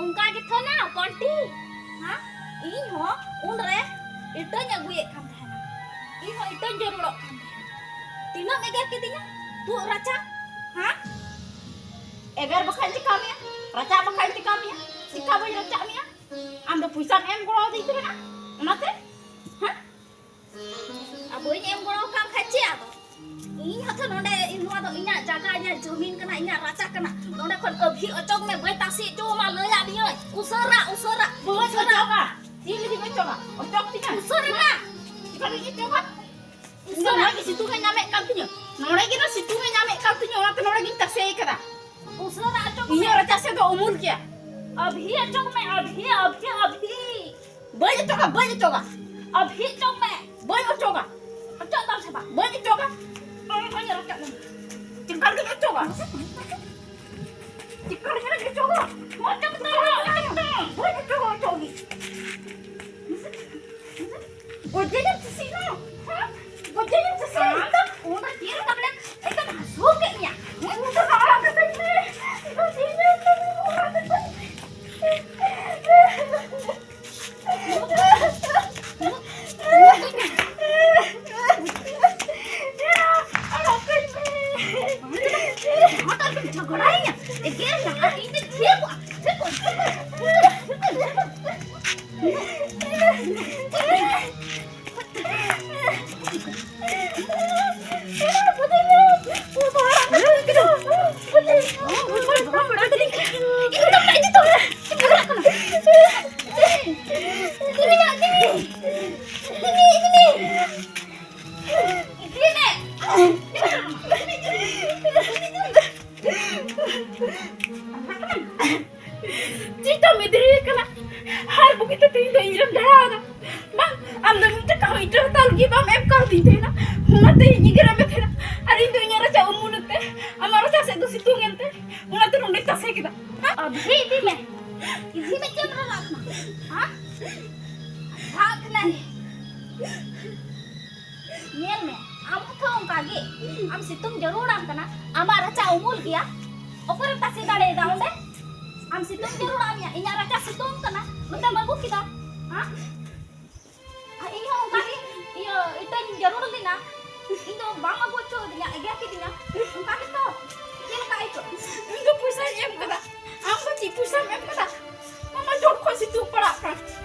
ᱚᱱᱠᱟ ᱜᱮ ᱛᱷᱚ ᱱᱟ, ᱯᱚᱱᱴᱤ᱾ ᱦᱮᱸ? ᱤᱧ ᱦᱚᱸ ᱩᱱᱨᱮ ᱤᱴᱟᱹᱧ ᱟᱹᱜᱩᱭᱮᱫ ᱠᱟᱱ ᱛᱟᱦᱮᱱᱟ᱾ ᱤᱧ ᱦᱚᱸ ᱤᱴᱟᱹᱧ ᱡᱟᱹᱨᱩᱲᱚᱜ ᱠᱟᱱ ᱛᱟᱦᱮᱱᱟ᱾ ᱛᱤᱱᱟᱹᱜ ᱮᱜᱮᱨ ᱠᱤᱫᱤᱧᱟ? ᱛᱩᱫ ᱨᱟᱪᱟ? ᱦᱮᱸ? ᱮᱜᱮᱨ ᱵᱟᱠᱷᱟᱡ ᱪᱤᱠᱟ ᱢᱮᱭᱟ? ᱨᱟᱪᱟ ᱵᱟᱠᱷᱟᱡ ᱪᱤᱠᱟ ᱢᱮᱭᱟ? ᱪᱤᱠᱟ ᱵᱟᱹᱧ ᱨᱟᱪᱟ ᱢᱮᱭᱟ? ᱟᱢ ᱫᱚ ᱯᱚᱭᱥᱟᱢ ᱮᱢ ᱜᱚᱲᱚ ᱟᱹᱫᱤᱧ ᱛᱟᱦᱮᱱᱟ, ᱚᱱᱟᱛᱮ? ᱦᱮᱸ? ᱟᱨ ᱵᱟᱹᱧ ᱮᱢ ᱜᱚᱲᱚ ᱠᱟᱢ ᱠᱷᱟᱡ ᱪᱮᱫ ᱟᱫᱚ? ᱤᱧ ᱦᱚᱸᱛᱚ ᱱᱚᱰᱮ, ᱤᱧ ᱱᱚᱣᱟ ᱫᱚ ᱤᱧᱟᱜ ᱡᱟᱭᱜᱟ, ᱤᱧᱟᱜ ᱡᱚᱢᱤᱱ ᱠᱟᱱᱟ, ᱤᱧᱟᱜ ᱨᱟᱪᱟ ᱠᱟᱱᱟ᱾ ᱱᱚᱰᱮ ᱠᱷᱚᱱ ᱟᱹᱵᱷᱤ ᱚᱪᱚᱜ ᱢᱮ, ᱵᱟᱹᱧ ᱛᱟᱥᱮ ᱦᱚᱪᱚ ᱟᱢᱟ, ᱞᱟᱹᱭᱟᱫ ᱢᱤᱭᱟᱹᱧ᱾ ᱩᱥᱟᱹᱨᱟ, ᱩᱥᱟᱹᱨᱟ, ᱵᱟᱹᱧ ᱩᱥᱟᱹᱨᱟ᱾ ᱚᱪᱚᱜᱟ᱾ ᱪᱮᱫ ᱞᱟᱹᱜᱤᱫ ᱚᱪᱚᱜᱟ? ᱚᱪᱚᱜ ᱛᱤᱧᱟ᱾ ᱩᱥᱟᱹᱨᱟ᱾ ᱪᱮᱫ ᱞᱟᱹᱜᱤᱫ ᱚᱪᱚᱜᱟ? ᱤᱧ ᱫᱚ ᱩᱥᱟᱹᱨᱟ᱾ ᱱᱚᱰᱮ ᱜᱮ ᱥᱤᱛᱩᱝ ᱮ ᱧᱟᱢᱮᱫ ᱠᱟᱱ ᱛᱤᱧᱟᱹ᱾ ᱱᱚᱰᱮ ᱜᱮ ᱱᱟ ᱥᱤᱛᱩᱝ ᱮ ᱧᱟᱢᱮᱫ ᱠᱟᱱ ᱛᱤᱧᱟᱹ, ᱚᱱᱟᱛᱮ ᱱᱚᱰᱮ ᱜᱤᱧ ᱛᱟᱥᱮ ᱠᱟᱫᱟ᱾ ᱩᱥᱟᱹᱨᱟ ᱚᱪᱚᱜ ᱢᱮ᱾ ᱤᱧᱟᱹᱜ ᱨᱟᱪᱟ ᱥᱮᱫ ᱫᱚ ᱩᱢᱩᱞ ᱜᱮᱭᱟ᱾ ᱟᱹᱵᱷᱤ ᱚᱪᱚᱜ ᱢᱮ, ᱟᱹᱵᱷᱤ, ᱟᱹᱵᱷᱤ, ᱟᱹᱵᱷᱤ᱾ ᱵᱟᱹᱧ ᱚᱪᱚᱜᱟ, ᱵᱟᱹᱧ ᱚᱪᱚᱜᱟ᱾ ᱟᱹᱵᱷᱤ ᱚᱪᱚᱜ ᱢᱮ᱾ ᱵᱟᱹᱧ ᱚᱪᱚᱜᱟ᱾ ᱚᱪᱚᱜ ᱫᱟᱢ ᱥᱮ ᱵᱟᱝ? ᱵᱟᱹᱧ ᱚᱪᱚᱜᱟ᱾ ᱟᱢ ᱦᱚᱸᱧ ᱨᱟᱪᱟ ᱢᱮ᱾ ᱪᱮᱫ ᱞᱟᱹᱜᱤᱫ ᱚᱪᱚᱜᱟ? ᱪᱮᱫ ᱞᱟᱹᱜᱤᱫ ᱚᱪᱚᱜᱟ? ᱚᱪᱚᱜ ᱫᱟᱢ, ᱚᱪᱚᱜ ᱫᱟᱢ᱾ ᱵᱟᱹᱧ ᱚᱪᱚᱜᱟ, ᱚᱪᱚᱜ ᱜᱮ᱾ ᱜᱚᱡᱮᱧ ᱪᱤᱥᱤ ᱱᱚ᱾ ᱦᱮᱸ? ᱜᱚᱡᱮᱧ ᱪᱤᱥᱤ᱾ ᱟᱢ ᱫᱚ ᱩᱱ ᱨᱮ ᱪᱮᱫ ᱞᱮᱠᱟ ᱵᱚᱞᱮ ᱮᱠᱫᱚᱢ ᱦᱟᱹᱥᱩ ᱠᱮᱫ ᱢᱮᱭᱟ᱾ ᱩᱱ ᱫᱚ ᱟᱲᱟᱜ ᱠᱟᱹᱛᱤᱧ ᱢᱮ᱾ ᱜᱚᱡᱮᱧ ᱪᱤᱥᱤ᱾ ᱟᱲᱟᱜ ᱠᱟᱹᱛᱤᱧ ᱢᱮ᱾ ᱡᱷᱚᱜᱽᱲᱟᱭᱮᱱᱟ᱾ ᱮᱜᱮᱨ ᱞᱟᱦᱟ ᱤᱧ ᱫᱚ ᱛᱷᱤᱨ ᱠᱚᱜᱼᱟ᱾ ᱛᱷᱤᱨ ᱠᱚᱜᱼᱟ᱾ ᱚᱱᱟᱛᱮ ᱤᱧ ᱮᱜᱮᱨᱟᱫ ᱢᱮ ᱛᱟᱦᱮᱱᱟ᱾ ᱟᱨ ᱤᱧ ᱫᱚ ᱤᱧᱟᱹᱜ ᱨᱟᱪᱟ ᱩᱢᱩᱞ ᱮᱱᱛᱮ, ᱟᱢᱟᱜ ᱨᱟᱪᱟ ᱥᱮᱫ ᱫᱚ ᱥᱤᱛᱩᱝ ᱮᱱᱛᱮ, ᱚᱱᱟᱛᱮ ᱱᱚᱸᱰᱮᱧ ᱛᱟᱥᱮ ᱠᱮᱫᱟ᱾ ᱟᱵᱷᱤ ᱤᱫᱤ ᱢᱮ, ᱤᱫᱤ ᱢᱮ, ᱪᱮᱫ ᱮᱢ ᱨᱟᱜ ᱠᱟᱱᱟ? ᱦᱟ? ᱨᱟᱜ ᱠᱟᱱᱟᱭ᱾ ᱧᱮᱞ ᱢᱮ, ᱟᱢ ᱦᱚᱸᱛᱚ ᱚᱱᱠᱟ ᱜᱮ᱾ ᱟᱢ ᱥᱤᱛᱩᱝ ᱡᱟᱹᱨᱩᱲᱟᱢ ᱠᱟᱱᱟ, ᱟᱢᱟᱜ ᱨᱟᱪᱟ ᱩᱢᱩᱞ ᱜᱮᱭᱟ᱾ ᱚᱠᱚᱭᱮᱢ ᱛᱟᱥᱮ ᱫᱟᱲᱮᱭᱟᱫᱟ ᱚᱸᱰᱮ? ᱟᱢ ᱥᱤᱛᱩᱝ ᱡᱟᱹᱨᱩᱲᱟᱢ ᱭᱟ, ᱤᱧᱟᱜ ᱨᱟᱪᱟ ᱥᱤᱛᱩᱝ ᱠᱟᱱᱟ, ᱱᱚᱛᱮᱢ ᱟᱹᱜᱩ ᱠᱮᱫᱟ᱾ ᱦᱟ? ᱟᱨ ᱤᱧ ᱦᱚᱸ ᱚᱱᱠᱟ ᱜᱮ, ᱤᱭᱟᱹ, ᱤᱴᱟᱹᱧ ᱡᱟᱹᱨᱩᱲ ᱞᱮᱱᱟ, ᱤᱧ ᱫᱚ ᱵᱟᱢ ᱟᱹᱜᱩ ᱦᱚᱪᱚ ᱟᱹᱫᱤᱧᱟ, ᱮᱜᱮᱨ ᱠᱤᱫᱤᱧᱟ᱾ ᱚᱱᱠᱟ ᱜᱮᱛᱚ? ᱪᱮᱫ ᱞᱮᱠᱟ ᱟᱹᱭᱠᱟᱹᱜ? ᱤᱧ ᱫᱚ ᱯᱚᱭᱥᱟᱧ ᱮᱢ ᱠᱟᱫᱟ, ᱟᱢ ᱫᱚ ᱪᱮᱫ ᱯᱚᱭᱥᱟᱢ ᱮᱢ ᱠᱟᱫᱟ? ᱢᱟᱢᱟ ᱡᱳᱨ ᱠᱷᱚᱱ ᱥᱤᱛᱩᱝ ᱯᱟᱲᱟᱜ ᱠᱟᱱ᱾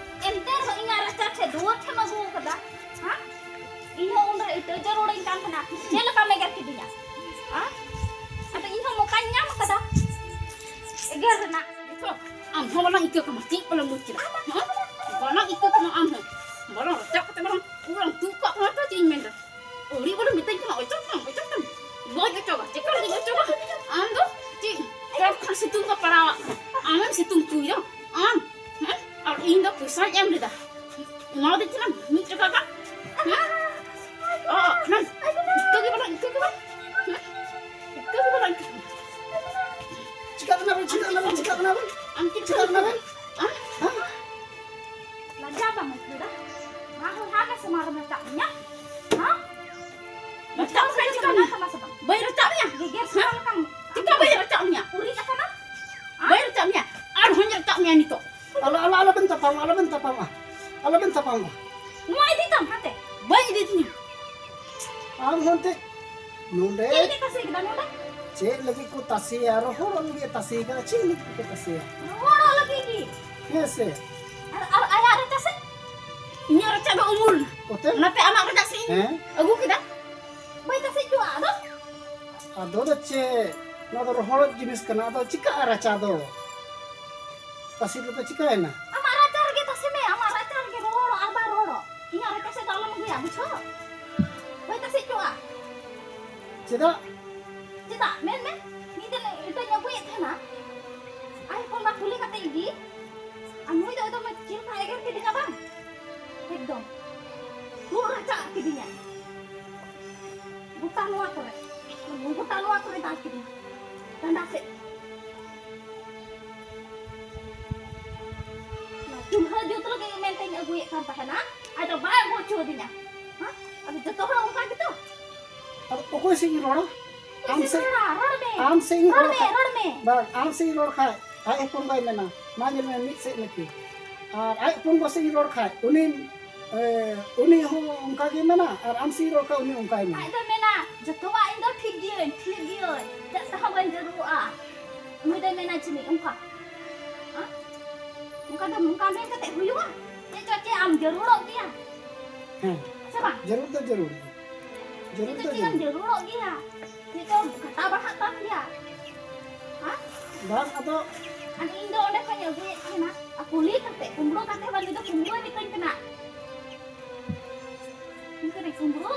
ᱮᱱᱛᱮ ᱨᱮᱦᱚᱸ ᱤᱧᱟᱜ ᱨᱟᱪᱟ ᱴᱷᱮᱡ ᱫᱩᱣᱟᱹᱨ ᱴᱷᱮᱡ ᱮᱢ ᱟᱹᱜᱩ ᱟᱠᱟᱫᱟ, ᱦᱮᱸ? ᱤᱧ ᱦᱚᱸ ᱩᱱᱨᱮ ᱤᱴᱟᱹ ᱡᱟᱹᱨᱩᱲᱟᱹᱧ ᱠᱟᱱ ᱛᱟᱦᱮᱱᱟ, ᱪᱮᱫ ᱞᱮᱠᱟᱢ ᱮᱜᱮᱨ ᱠᱤᱫᱤᱧᱟ? ᱦᱮᱸ? ᱟᱫᱚ ᱤᱧ ᱦᱚᱸ ᱢᱚᱠᱟᱧ ᱧᱟᱢ ᱟᱠᱟᱫᱟ ᱮᱜᱮᱨ ᱨᱮᱱᱟᱜ᱾ ᱱᱤᱛᱚᱜ ᱟᱢ ᱦᱚᱸ ᱵᱟᱞᱟᱝ ᱤᱠᱟᱹ ᱠᱟᱢᱟ, ᱪᱮᱫ ᱵᱟᱞᱟᱝ ᱵᱩᱡᱽ ᱠᱮᱫᱟ? ᱦᱮᱸ? ᱵᱟᱞᱟᱝ ᱤᱠᱟᱹ ᱠᱟᱢᱟ ᱟᱢ ᱦᱚᱸ᱾ ᱵᱟᱞᱟᱝ ᱨᱟᱪᱟᱜ ᱠᱟᱛᱮ ᱵᱟᱞᱟᱝ, ᱵᱟᱞᱟᱝ ᱛᱩᱫ ᱠᱟᱜ ᱠᱟᱱᱟ ᱛᱚ, ᱪᱮᱫ ᱤᱧ ᱢᱮᱱᱫᱟ? ᱟᱹᱣᱲᱤ ᱵᱚᱞᱮ ᱢᱮᱛᱟᱹᱧ ᱠᱟᱱᱟ, ᱚᱪᱚᱜ ᱛᱟᱢ, ᱚᱪᱚᱜ ᱛᱟᱢ᱾ ᱜᱚᱡ ᱚᱪᱚᱜᱟ, ᱪᱮᱫ ᱠᱟ ᱞᱟᱹᱜᱤᱫ ᱚᱪᱚᱜᱟ? ᱟᱢ ᱫᱚ ᱪᱮᱫ ᱪᱚᱴ ᱠᱷᱚᱱ ᱥᱤᱛᱩᱝ ᱠᱚ ᱯᱟᱲᱟᱣᱟᱜ ᱠᱟᱱᱟ? ᱟᱢᱮᱢ ᱥᱤᱛᱩᱝ ᱦᱚᱪᱚᱭᱮᱫᱟ? ᱟᱢ? ᱦᱮᱸ? ᱟᱨ ᱤᱧ ᱫᱚ ᱯᱚᱭᱥᱟᱧ ᱮᱢ ᱞᱮᱫᱟ, ᱮᱢᱟᱣᱟᱫᱤᱧ ᱠᱟᱱᱟᱢ ᱢᱤᱫ ᱴᱟᱠᱟ ᱜᱟᱱ? ᱦᱮᱸ? ᱚ, ᱦᱮᱸ? ᱤᱠᱟᱹ ᱜᱮ ᱵᱟᱞᱟᱝ ᱤᱠᱟᱹ ᱜᱮ ᱵᱟᱝ? ᱦᱮᱸ? ᱤᱠᱟᱹ ᱜᱮ ᱵᱟᱞᱟᱝ ᱤᱠᱟᱹ ᱜᱮ ᱵᱟᱝ? ᱪᱤᱠᱟᱹᱜ ᱠᱟᱱᱟ ᱵᱮᱱ? ᱪᱤᱠᱟᱹᱜ ᱠᱟᱱᱟ ᱵᱮᱱ? ᱪᱤᱠᱟᱹᱜ ᱠᱟᱱᱟ ᱵᱮᱱ? ᱟᱢ ᱪᱮᱫ ᱪᱤᱠᱟᱹᱜ ᱠᱟᱱᱟ ᱵᱮᱱ? ᱦᱮᱸ? ᱞᱟᱡᱟ ᱵᱟᱢ ᱟᱹᱭᱠᱟᱹᱣ ᱫᱟ? ᱢᱟ ᱦᱳᱭ, ᱦᱟ ᱜᱮ ᱥᱮ ᱢᱟ ᱨᱚᱢᱮ ᱪᱟᱜ ᱢᱮᱭᱟ᱾ ᱦᱮᱸ? ᱨᱟᱪᱟᱜ ᱢᱮᱭᱟ, ᱪᱤᱠᱟᱹ ᱢᱮᱭᱟ? ᱵᱟᱹᱧ ᱨᱟᱪᱟᱜ ᱢᱮᱭᱟ? ᱜᱮᱜᱮᱨ ᱦᱮᱸ? ᱥᱟᱱᱟ ᱞᱮᱠᱟᱢ ᱪᱤᱠᱟᱹ ᱵᱟᱹᱧ ᱨᱟᱪᱟᱜ ᱢᱮᱭᱟ? ᱩᱨᱤᱡ ᱟᱠᱟᱱᱟ? ᱦᱮᱸ? ᱵᱟᱹᱧ ᱨᱟᱪᱟᱜ ᱢᱮᱭᱟ, ᱟᱨᱦᱚᱸᱧ ᱨᱟᱪᱟᱜ ᱢᱮᱭᱟ ᱱᱤᱛᱚᱜ᱾ ᱟᱞᱚ, ᱟᱞᱚ, ᱟᱞᱚᱵᱮᱱ ᱛᱟᱯᱟᱢᱟ, ᱟᱞᱚᱵᱮᱱ ᱛᱟᱯᱟᱢᱟ, ᱟᱞᱚᱵᱮᱱ ᱛᱟᱯᱟᱢᱟ᱾ ᱱᱚᱣᱟ ᱤᱫᱤ ᱛᱟᱢ ᱦᱟᱛᱮ᱾ ᱵᱟᱹᱧ ᱤᱫᱤ ᱛᱤᱧᱟ᱾ ᱟᱢ ᱦᱚᱸ ᱮᱱᱛᱮ ᱱᱚᱰᱮ ᱪᱮᱫ ᱞᱟᱹᱜᱤᱫ ᱛᱟᱥᱮ ᱠᱮᱫᱟ ᱱᱚᱰᱮ? ᱪᱮᱫ ᱞᱟᱹᱜᱤᱫ ᱠᱚ ᱛᱟᱥᱮᱭᱟ? ᱨᱚᱦᱚᱲᱚᱜ ᱞᱟᱹᱜᱤᱫ ᱮ ᱛᱟᱥᱮ ᱠᱟᱱᱟ᱾ ᱪᱮᱫ ᱞᱟᱹᱜᱤᱫ ᱠᱚ ᱛᱟᱥᱮᱭᱟ? ᱨᱚᱦᱚᱲᱚᱜ ᱞᱟᱹᱜᱤᱫ ᱜᱮ᱾ ᱦᱮᱸ ᱥᱮ? ᱟᱨ, ᱟᱨ ᱟᱭᱟᱜ ᱨᱟᱪᱟ ᱥᱮ? ᱤᱧᱟᱹᱜ ᱨᱟᱪᱟ ᱫᱚ ᱩᱢᱩᱞ᱾ ᱚᱛᱮ? ᱚᱱᱟᱛᱮ ᱟᱢᱟᱜ ᱨᱟᱪᱟ ᱥᱮ ᱤᱧ ᱦᱮᱸ? ᱟᱹᱜᱩ ᱠᱮᱫᱟ᱾ ᱵᱟᱹᱧ ᱛᱟᱥᱮ ᱦᱚᱪᱚᱣᱟᱜ ᱟᱫᱚ᱾ ᱟᱫᱚ ᱫᱚ ᱪᱮᱫ? ᱱᱚᱣᱟ ᱫᱚ ᱨᱚᱦᱚᱲ ᱡᱤᱱᱤᱥ ᱠᱟᱱᱟ᱾ ᱟᱫᱚ ᱪᱤᱠᱟᱹᱜᱼᱟ ᱨᱟᱪᱟ ᱫᱚ? ᱛᱟᱥᱮ ᱨᱮᱫᱚ ᱪᱤᱠᱟᱹᱭᱮᱱᱟ? ᱟᱢᱟᱜ ᱨᱟᱪᱟ ᱨᱮᱜᱮ ᱛᱟᱥᱮ ᱢᱮ, ᱟᱢᱟᱜ ᱨᱟᱪᱟ ᱨᱮᱜᱮ ᱨᱚᱦᱚᱲᱚᱜ ᱟᱨ ᱵᱟᱝ ᱨᱚᱦᱚᱲᱚᱜ᱾ ᱤᱧᱟᱹᱜ ᱨᱟᱪᱟ ᱥᱮᱫ ᱫᱚ ᱟᱞᱚᱢ ᱟᱹᱜᱩᱭᱟ, ᱵᱩᱡᱷᱟᱹᱣ? ᱵᱟᱹᱧ ᱛᱟᱥᱮ ᱦᱚᱪᱚᱣᱟᱜᱼᱟ᱾ ᱪᱮᱫᱟᱜ? ᱪᱮᱫᱟᱜ? ᱢᱮᱱ ᱢᱮ᱾ ᱢᱤᱫ ᱫᱤᱱ ᱤᱴᱟᱹᱧ ᱟᱹᱜᱩᱭᱮᱫ ᱛᱟᱦᱮᱱᱟ, ᱟᱭ ᱦᱚᱯᱚᱱ ᱵᱟ ᱠᱩᱞᱤ ᱠᱟᱛᱮ ᱜᱮ᱾ ᱟᱨ ᱱᱩᱭ ᱫᱚ ᱮᱠᱫᱚᱢ ᱪᱮᱫ ᱞᱮᱠᱟ ᱮᱜᱮᱨ ᱠᱤᱫᱤᱧᱟ ᱵᱟᱝ? ᱮᱠᱫᱚᱢ᱾ ᱨᱩᱜ ᱨᱟᱪᱟᱜ ᱠᱤᱫᱤᱧᱟ᱾ ᱜᱚᱴᱟ ᱱᱚᱣᱟ ᱠᱚᱨᱮ, ᱜᱚᱴᱟ ᱱᱚᱣᱟ ᱠᱚᱨᱮ ᱫᱟᱞ ᱠᱤᱫᱤᱧᱟ᱾ ᱰᱟᱸᱰᱟ ᱥᱮᱫ᱾ ᱚᱱᱟ ᱪᱩᱞᱦᱟᱹ ᱡᱩᱛ ᱞᱟᱹᱜᱤᱫ ᱢᱮᱱᱛᱮᱧ ᱟᱹᱜᱩᱭᱮᱫ ᱠᱟᱱ ᱛᱟᱦᱮᱱᱟ, ᱟᱫᱚ ᱵᱟᱭ ᱟᱹᱜᱩ ᱦᱚᱪᱚ ᱟᱹᱫᱤᱧᱟ᱾ ᱦᱮᱸ? ᱟᱫᱚ ᱡᱚᱛᱚ ᱦᱚᱲ ᱚᱱᱠᱟ ᱜᱮᱛᱚ? ᱟᱫᱚ ᱚᱠᱚᱭ ᱥᱮᱫ ᱤᱧ ᱨᱚᱲᱟ? ᱟᱢ ᱥᱮᱫ, ᱨᱚᱲᱟ, ᱨᱚᱲ ᱢᱮ᱾ ᱟᱢ ᱥᱮᱫ ᱤᱧ ᱨᱚᱲ ᱨᱚᱲ ᱢᱮ, ᱠᱷᱟᱡ, ᱨᱚᱲ ᱢᱮ᱾ ᱵᱟᱝ, ᱟᱢ ᱥᱮᱫ ᱤᱧ ᱨᱚᱲ ᱠᱷᱟᱡ, ᱟᱡ ᱦᱚᱯᱚᱱ ᱵᱟᱭ ᱢᱮᱱᱟ, "ᱢᱟ ᱧᱮᱞ ᱢᱮ, ᱢᱤᱫ ᱥᱮᱫ ᱱᱟᱠᱤ?" ᱟᱨ ᱟᱡ ᱦᱚᱯᱚᱱ ᱜᱚ ᱥᱮᱫ ᱤᱧ ᱨᱚᱲ ᱠᱷᱟᱡ, ᱩᱱᱤ, ᱮ, ᱩᱱᱤ ᱦᱚᱸ ᱚᱱᱠᱟ ᱜᱮ ᱢᱮᱱᱟ, ᱟᱨ ᱟᱢ ᱥᱮᱫ ᱤᱧ ᱨᱚᱲ ᱠᱷᱟᱡ, ᱩᱱᱤ ᱚᱱᱠᱟᱭ ᱢᱮᱱᱟ᱾ ᱟᱡ ᱫᱚᱭ ᱢᱮᱱᱟ, "ᱡᱚᱛᱚᱣᱟᱜ ᱤᱧ ᱫᱚ ᱴᱷᱤᱠ ᱜᱤᱭᱟᱹᱧ, ᱴᱷᱤᱠ ᱜᱤᱭᱟᱹᱧ, ᱪᱮᱫ ᱛᱮᱦᱚᱸ ᱵᱟᱹᱧ ᱡᱟᱹᱨᱩᱲᱚᱜᱼᱟ᱾" ᱩᱱᱤ ᱫᱚᱭ ᱢᱮᱱᱟ ᱡᱟᱹᱱᱤᱡ ᱚᱱᱠᱟ᱾ ᱦᱮᱸ? ᱚᱱᱠᱟ ᱫᱚ, ᱚᱱᱠᱟ ᱢᱮᱱ ᱠᱟᱛᱮ ᱦᱩᱭᱩᱜᱼᱟ? ᱪᱮᱫ ᱪᱚ ᱪᱮᱫ ᱟᱢ ᱡᱟᱹᱨᱩᱲᱚᱜ ᱜᱮᱭᱟ? ᱦᱮᱸ᱾ ᱥᱮ ᱵᱟᱝ? ᱡᱟᱹᱨᱩᱲ ᱫᱚ ᱡᱟᱹᱨᱩᱲ ᱜᱮ᱾ ᱡᱟᱹᱨᱩᱲ ᱪᱮᱫ ᱫᱚ ᱪᱮᱫ ᱟᱢ ᱡᱟᱹᱨᱩᱲ᱾ ᱡᱟᱹᱨᱩᱲᱚᱜ ᱜᱮᱭᱟ? ᱪᱮᱫ ᱪᱚ ᱠᱟᱴᱟ ᱵᱟᱲᱦᱟᱜ ᱛᱟᱢ ᱜᱮᱭᱟ? ᱦᱮᱸ? ᱵᱟᱝ, ᱟᱫᱚ ᱟᱨ ᱤᱧ ᱫᱚ ᱚᱸᱰᱮ ᱠᱷᱚᱱᱤᱧ ᱟᱹᱜᱩᱭᱮᱫ ᱛᱟᱦᱮᱱᱟ᱾ ᱟᱨ ᱠᱩᱞᱤ ᱠᱟᱛᱮ, ᱠᱩᱢᱵᱽᱲᱩ ᱠᱟᱛᱮ ᱦᱚᱸ ᱱᱩᱭ ᱫᱚ ᱠᱩᱢᱵᱽᱲᱩᱭ ᱢᱮᱛᱟᱹᱧ ᱠᱟᱱᱟ᱾ ᱤᱧ ᱠᱟᱹᱱᱟᱹᱧ ᱠᱩᱢᱵᱽᱲᱩ?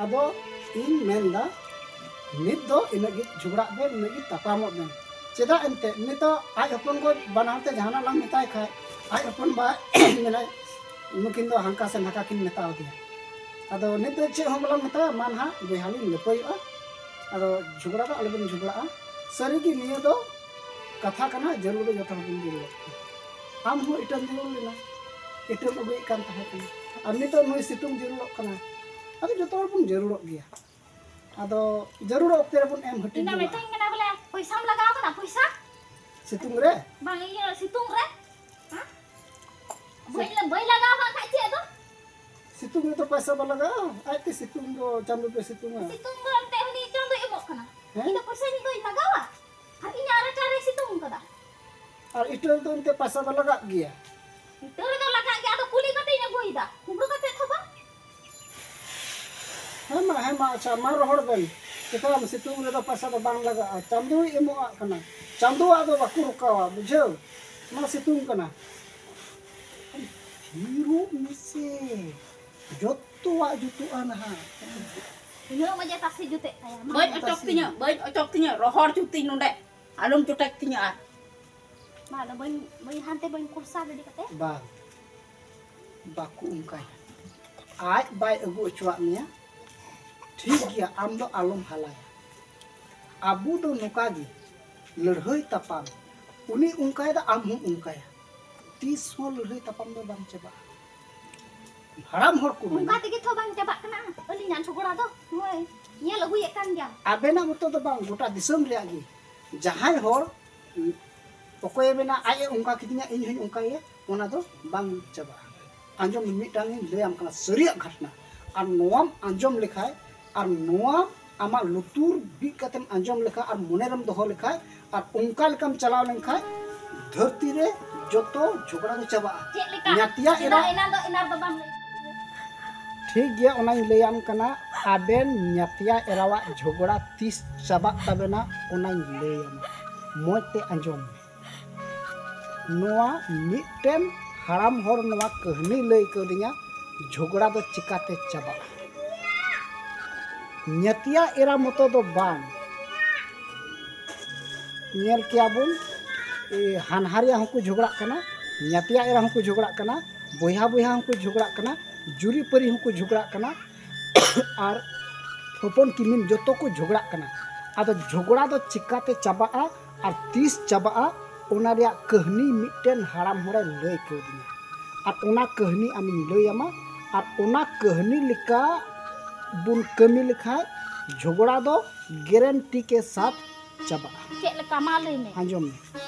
ᱟᱫᱚ ᱤᱧ ᱢᱮᱱᱫᱟ, ᱱᱤᱛ ᱫᱚ ᱤᱱᱟᱹᱜ ᱜᱮ ᱡᱷᱚᱜᱽᱲᱟᱜ ᱵᱮᱱ, ᱤᱱᱟᱹᱜ ᱜᱮ ᱛᱟᱯᱟᱢᱚᱜ ᱵᱮᱱ᱾ ᱪᱮᱫᱟᱜ ᱮᱱᱛᱮᱫ ᱱᱤᱛᱚᱜ ᱟᱡ ᱦᱚᱯᱚᱱ ᱜᱚ ᱵᱟᱱᱟ ᱦᱚᱲ ᱛᱮ ᱡᱟᱦᱟᱱᱟᱜ ᱞᱟᱝ ᱢᱮᱛᱟᱭ ᱠᱷᱟᱡ, ᱟᱡ ᱦᱚᱯᱚᱱ ᱵᱟ ᱢᱮᱱᱟᱭ, ᱱᱩᱠᱤᱱ ᱫᱚ ᱦᱟᱱᱠᱟ ᱥᱮ ᱱᱟᱠᱟ ᱠᱤᱱ ᱢᱮᱛᱟᱣ ᱫᱮᱭᱟ᱾ ᱟᱫᱚ ᱱᱤᱛ ᱫᱚ ᱪᱮᱫ ᱦᱚᱸ ᱵᱟᱞᱟᱝ ᱢᱮᱛᱟᱭᱟ, ᱢᱟ ᱱᱟᱦᱟᱜ ᱵᱚᱭᱦᱟ ᱞᱤᱧ ᱞᱟᱹᱯᱟᱹᱭᱚᱜᱼᱟ᱾ ᱟᱫᱚ ᱡᱷᱚᱜᱽᱲᱟ ᱫᱚ ᱟᱞᱚᱵᱮᱱ ᱡᱷᱚᱜᱽᱲᱟᱜᱼᱟ᱾ ᱥᱟᱹᱨᱤᱜᱮ ᱱᱤᱭᱟᱹ ᱫᱚ ᱠᱟᱛᱷᱟ ᱠᱟᱱᱟ, ᱡᱟᱹᱨᱩᱲ ᱫᱚ ᱡᱚᱛᱚ ᱦᱚᱲ ᱵᱚᱱ ᱡᱟᱹᱨᱩᱲᱚᱜ ᱠᱟᱱᱟ᱾ ᱟᱢ ᱦᱚᱸ ᱤᱴᱟᱹᱢ ᱡᱟᱹᱨᱩᱲ ᱞᱮᱱᱟ, ᱤᱴᱟᱹᱢ ᱟᱹᱜᱩᱭᱮᱫ ᱠᱟᱱ ᱛᱟᱦᱮᱸ ᱠᱟᱱᱟ, ᱟᱨ ᱱᱤᱛᱚᱜ ᱱᱩᱭ ᱥᱤᱛᱩᱝ ᱡᱟᱹᱨᱩᱲᱚᱜ ᱠᱟᱱᱟ᱾ ᱟᱫᱚ ᱡᱚᱛᱚ ᱦᱚᱲ ᱵᱚᱱ ᱡᱟᱹᱨᱩᱲᱚᱜ ᱜᱮᱭᱟ᱾ ᱟᱫᱚ ᱡᱟᱹᱨᱩᱲ ᱚᱠᱛᱮ ᱨᱮᱵᱚᱱ ᱮᱢ ᱦᱟᱹᱴᱤᱧ ᱤᱧ ᱫᱚ ᱡᱚᱝᱟ᱾ ᱢᱤᱛᱟᱹᱧ ᱠᱟᱱᱟ ᱵᱚᱞᱮ, ᱯᱚᱭᱥᱟᱢ ᱞᱟᱜᱟᱣ ᱠᱟᱫᱟ, ᱯᱚᱭᱥᱟ? ᱥᱤᱛᱩᱝ ᱨᱮ? ᱵᱟᱝ, ᱤᱭᱟᱹ, ᱥᱤᱛᱩᱝ ᱨᱮ? ᱦᱮᱸ? ᱵᱟᱹᱧ ᱞᱟ-, ᱵᱟᱹᱧ ᱞᱟᱜᱟᱣ ᱠᱟᱜ ᱠᱷᱟᱡ ᱪᱮᱫ ᱫᱚ? ᱥᱤᱛᱩᱝ ᱨᱮᱫᱚ ᱯᱚᱭᱥᱟ ᱵᱟᱝ ᱞᱟᱜᱟᱜᱼᱟ, ᱟᱡᱛᱮ ᱥᱤᱛᱩᱝ ᱫᱚ ᱪᱟᱸᱫᱚ ᱯᱮ ᱥᱤᱛᱩᱝᱟ᱾ ᱥᱤᱛᱩᱝ ᱫᱚ ᱮᱱᱛᱮ ᱩᱱᱤ ᱪᱟᱸᱫᱚᱭ ᱮᱢᱚᱜ ᱠᱟᱱᱟ᱾ ᱦᱮᱸ? ᱤᱧ ᱫᱚ ᱯᱚᱭᱥᱟᱧ ᱫᱚᱧ ᱞᱟᱜᱟᱣᱟ? ᱟᱨ ᱤᱧᱟᱹᱜ ᱨᱟᱪᱟ ᱨᱮᱭ ᱥᱤᱛᱩᱝ ᱠᱟᱫᱟ᱾ ᱟᱨ ᱤᱴᱟᱹ ᱨᱮᱫᱚ ᱮᱱᱛᱮ ᱯᱚᱭᱥᱟ ᱫᱚ ᱞᱟᱜᱟᱜ ᱜᱮᱭᱟ᱾ ᱤᱴᱟᱹ ᱨᱮᱫᱚ ᱞᱟᱜᱟᱜ ᱜᱮᱭᱟ, ᱟᱫᱚ ᱠᱩᱞᱤ ᱠᱟᱛᱮᱧ ᱟᱹᱜᱩᱭᱮᱫᱟ, ᱠᱩᱢᱵᱽᱲᱩ ᱠᱟᱛᱮ ᱛᱷᱚ ᱵᱟᱝ᱾ ᱦᱮᱸ ᱢᱟ, ᱦᱮᱸ ᱢᱟ, ᱟᱪᱪᱷᱟ, ᱢᱟ ᱨᱚᱦᱚᱲ ᱵᱮᱱ᱾ ᱪᱮᱠᱟᱭᱟᱢ, ᱥᱤᱛᱩᱝ ᱨᱮᱫᱚ ᱯᱚᱭᱥᱟ ᱫᱚ ᱵᱟᱝ ᱞᱟᱜᱟᱜᱼᱟ, ᱪᱟᱸᱫᱳᱭ ᱮᱢᱚᱜ ᱠᱟᱱᱟ, ᱪᱟᱸᱫᱳᱣᱟᱜ ᱫᱚ ᱵᱟᱠᱚ ᱨᱚᱠᱟᱣᱟ, ᱵᱩᱡᱷᱟᱹᱣ? ᱱᱚᱣᱟ ᱥᱤᱛᱩᱝ ᱠᱟᱱᱟ᱾ ᱛᱷᱤᱨᱚᱜ ᱢᱮᱥᱮ, ᱡᱚᱛᱚᱣᱟᱜ ᱡᱩᱛᱩᱜᱼᱟ ᱱᱟᱦᱟᱜ᱾ ᱤᱱᱟᱹᱜ ᱢᱚᱡᱮ ᱛᱟᱥᱮ ᱡᱩᱛᱮᱜ ᱛᱟᱭᱟ, ᱢᱟ᱾ ᱵᱟᱹᱧ ᱚᱪᱚᱜ ᱛᱤᱧᱟᱹ, ᱵᱟᱹᱧ ᱚᱪᱚᱜ ᱛᱤᱧᱟᱹ, ᱨᱚᱦᱚᱲ ᱡᱩᱛᱤᱧ ᱱᱚᱰᱮ᱾ ᱟᱞᱚᱢ ᱪᱚᱴᱮᱡ ᱛᱤᱧᱟᱹ ᱟᱨ᱾ ᱢᱟ, ᱟᱫᱚ ᱵᱟᱹᱧ, ᱵᱟᱹᱧ ᱦᱟᱱᱛᱮ ᱵᱟᱹᱧ ᱠᱚᱨᱥᱟ ᱜᱤᱰᱤ ᱠᱟᱛᱮ? ᱵᱟᱝ, ᱵᱟᱠᱚ ᱚᱱᱠᱟᱭᱟ᱾ ᱟᱡ ᱵᱟᱭ ᱟᱹᱜᱩ ᱦᱚᱪᱚᱣᱟᱜ ᱢᱮᱭᱟ, ᱴᱷᱤᱠ ᱜᱮᱭᱟ, ᱟᱢ ᱫᱚ ᱟᱞᱚᱢ ᱦᱟᱞᱟᱭᱟ᱾ ᱟᱵᱚ ᱫᱚ ᱱᱚᱝᱠᱟ ᱜᱮ ᱞᱟᱹᱲᱦᱟᱹᱭ ᱛᱟᱯᱟᱢ, ᱩᱱᱤ ᱚᱱᱠᱟᱭᱮᱫᱟ, ᱟᱢ ᱦᱚᱸ ᱚᱱᱠᱟᱭᱟ, ᱛᱤᱥ ᱦᱚᱸ ᱞᱟᱹᱲᱦᱟᱹᱭ ᱛᱟᱯᱟᱢ ᱫᱚ ᱵᱟᱝ ᱪᱟᱵᱟᱜᱼᱟ᱾ ᱦᱟᱲᱟᱢ ᱦᱚᱲ ᱠᱚ ᱢᱮᱱᱟ, ᱚᱱᱠᱟ ᱛᱮᱜᱮ ᱛᱚ ᱵᱟᱝ ᱪᱟᱵᱟᱜ ᱠᱟᱱᱟ ᱟᱹᱞᱤᱧᱟᱜ ᱡᱷᱚᱜᱽᱲᱟ ᱫᱚ᱾ ᱱᱚᱜᱼᱚᱭ ᱧᱮᱞ ᱟᱹᱜᱩᱭᱮᱫ ᱠᱟᱱ ᱜᱮᱭᱟᱢ᱾ ᱟᱵᱮᱱᱟᱜ ᱢᱚᱛᱚ ᱫᱚ ᱵᱟᱝ, ᱜᱚᱴᱟ ᱫᱤᱥᱚᱢ ᱨᱮᱭᱟᱜ ᱜᱮ᱾ ᱡᱟᱦᱟᱸᱭ ᱦᱚᱲ ᱚᱠᱚᱭᱮ ᱢᱮᱱᱟ ᱟᱡ ᱮ ᱚᱱᱠᱟ ᱠᱤᱫᱤᱧᱟ, ᱤᱧ ᱦᱚᱸᱧ ᱚᱱᱠᱟᱭᱮᱭᱟ, ᱚᱱᱟ ᱫᱚ ᱵᱟᱝ ᱪᱟᱵᱟᱜᱼᱟ᱾ ᱟᱸᱡᱚᱢ ᱢᱮ, ᱢᱤᱫᱴᱟᱝ ᱤᱧ ᱞᱟᱹᱭᱟᱢ ᱠᱟᱱᱟ ᱥᱟᱹᱨᱤᱭᱟᱜ ᱜᱷᱚᱴᱱᱟ, ᱟᱨ ᱱᱚᱣᱟᱢ ᱟᱸᱡᱚᱢ ᱞᱮᱠᱷᱟᱡ, ᱟᱨ ᱱᱚᱣᱟ ᱟᱢᱟᱜ ᱞᱩᱛᱩᱨ ᱵᱤᱫ ᱠᱟᱛᱮᱢ ᱟᱸᱡᱚᱢ ᱞᱮᱠᱷᱟᱡ, ᱟᱨ ᱢᱚᱱᱮ ᱨᱮᱢ ᱫᱚᱦᱚ ᱞᱮᱠᱷᱟᱡ, ᱟᱨ ᱚᱱᱠᱟ ᱞᱮᱠᱟᱢ ᱪᱟᱞᱟᱣ ᱞᱮᱱᱠᱷᱟᱡ, ᱫᱷᱟᱹᱨᱛᱤ ᱨᱮ ᱡᱚᱛᱚ ᱡᱷᱚᱜᱽᱲᱟ ᱫᱚ ᱪᱟᱵᱟᱜᱼᱟ᱾ ᱪᱮᱫ ᱞᱮᱠᱟ? ᱧᱟᱛᱤᱭᱟ ᱮᱱᱟ, ᱮᱨᱟ ᱮᱱᱟ ᱫᱚ, ᱮᱱᱟ ᱫᱚ ᱵᱟᱢ ᱞᱟᱹᱭ᱾ ᱴᱷᱤᱠ ᱜᱮᱭᱟ, ᱚᱱᱟᱧ ᱞᱟᱹᱭᱟᱢ ᱠᱟᱱᱟ, ᱟᱵᱮᱱ ᱧᱟᱛᱤᱭᱟ ᱮᱨᱟᱣᱟᱜ ᱡᱷᱚᱜᱽᱲᱟ ᱛᱤᱥ ᱪᱟᱵᱟᱜ ᱛᱟᱵᱮᱱᱟ, ᱚᱱᱟᱧ ᱞᱟᱹᱭᱟᱢᱟ᱾ ᱢᱚᱡᱽ ᱛᱮ ᱟᱸᱡᱚᱢ ᱢᱮ᱾ ᱱᱚᱣᱟ ᱢᱤᱫᱴᱮᱱ ᱦᱟᱲᱟᱢ ᱦᱚᱲ ᱱᱚᱣᱟ ᱠᱟᱹᱦᱱᱤ ᱞᱟᱹᱭ ᱠᱟᱹᱣᱫᱤᱧᱟ, ᱡᱷᱚᱜᱽᱲᱟ ᱫᱚ ᱪᱤᱠᱟᱛᱮ ᱪᱟᱵᱟᱜᱼᱟ᱾ ᱧᱟᱛᱤᱭᱟ ᱮᱨᱟ ᱢᱚᱛᱚ ᱫᱚ ᱵᱟᱝ, ᱧᱮᱞ ᱠᱮᱭᱟ ᱵᱚᱱ, ᱮ, ᱦᱟᱱᱦᱟᱨᱤᱭᱟ ᱦᱚᱸᱠᱚ ᱡᱷᱚᱜᱽᱲᱟᱜ ᱠᱟᱱᱟ, ᱧᱟᱛᱤᱭᱟ ᱮᱨᱟ ᱦᱚᱸᱠᱚ ᱡᱷᱚᱜᱽᱲᱟᱜ ᱠᱟᱱᱟ, ᱵᱚᱭᱦᱟ ᱵᱚᱭᱦᱟ ᱦᱚᱸᱠᱚ ᱡᱷᱚᱜᱽᱲᱟᱜ ᱠᱟᱱᱟ, ᱡᱩᱨᱤᱯᱟᱹᱨᱤ ᱦᱚᱸᱠᱚ ᱡᱷᱚᱜᱽᱲᱟᱜ ᱠᱟᱱᱟ, ᱟᱨ ᱦᱚᱯᱚᱱ ᱠᱤᱢᱤᱱ ᱡᱚᱛᱚ ᱠᱚ ᱡᱷᱚᱜᱽᱲᱟᱜ ᱠᱟᱱᱟ᱾ ᱟᱫᱚ ᱡᱷᱚᱜᱽᱲᱟ ᱫᱚ ᱪᱤᱠᱟᱛᱮ ᱪᱟᱵᱟᱜᱼᱟ ᱟᱨ ᱛᱤᱥ ᱪᱟᱵᱟᱜᱼᱟ, ᱚᱱᱟ ᱨᱮᱭᱟᱜ ᱠᱟᱹᱦᱱᱤ ᱢᱤᱫᱴᱮᱱ ᱦᱟᱲᱟᱢ ᱦᱚᱲᱮ ᱞᱟᱹᱭ ᱠᱟᱹᱣᱫᱤᱧᱟ᱾ ᱟᱨ ᱚᱱᱟ ᱠᱟᱹᱦᱱᱤ ᱟᱢᱤᱧ ᱞᱟᱹᱭᱟᱢᱟ, ᱟᱨ ᱚᱱᱟ ᱠᱟᱹᱦᱱᱤ ᱞᱮᱠᱟ ᱵᱚᱱ ᱠᱟᱹᱢᱤ ᱞᱮᱠᱷᱟᱡ ᱡᱷᱚᱜᱽᱲᱟ ᱫᱚ ᱜᱮᱨᱮᱱᱴᱤ ᱠᱮ ᱥᱟᱛᱷ ᱪᱟᱵᱟᱜᱼᱟ᱾ ᱪᱮᱫ ᱞᱮᱠᱟ? ᱢᱟ ᱞᱟᱹᱭ ᱢᱮ᱾ ᱟᱸᱡᱚᱢ ᱢᱮ,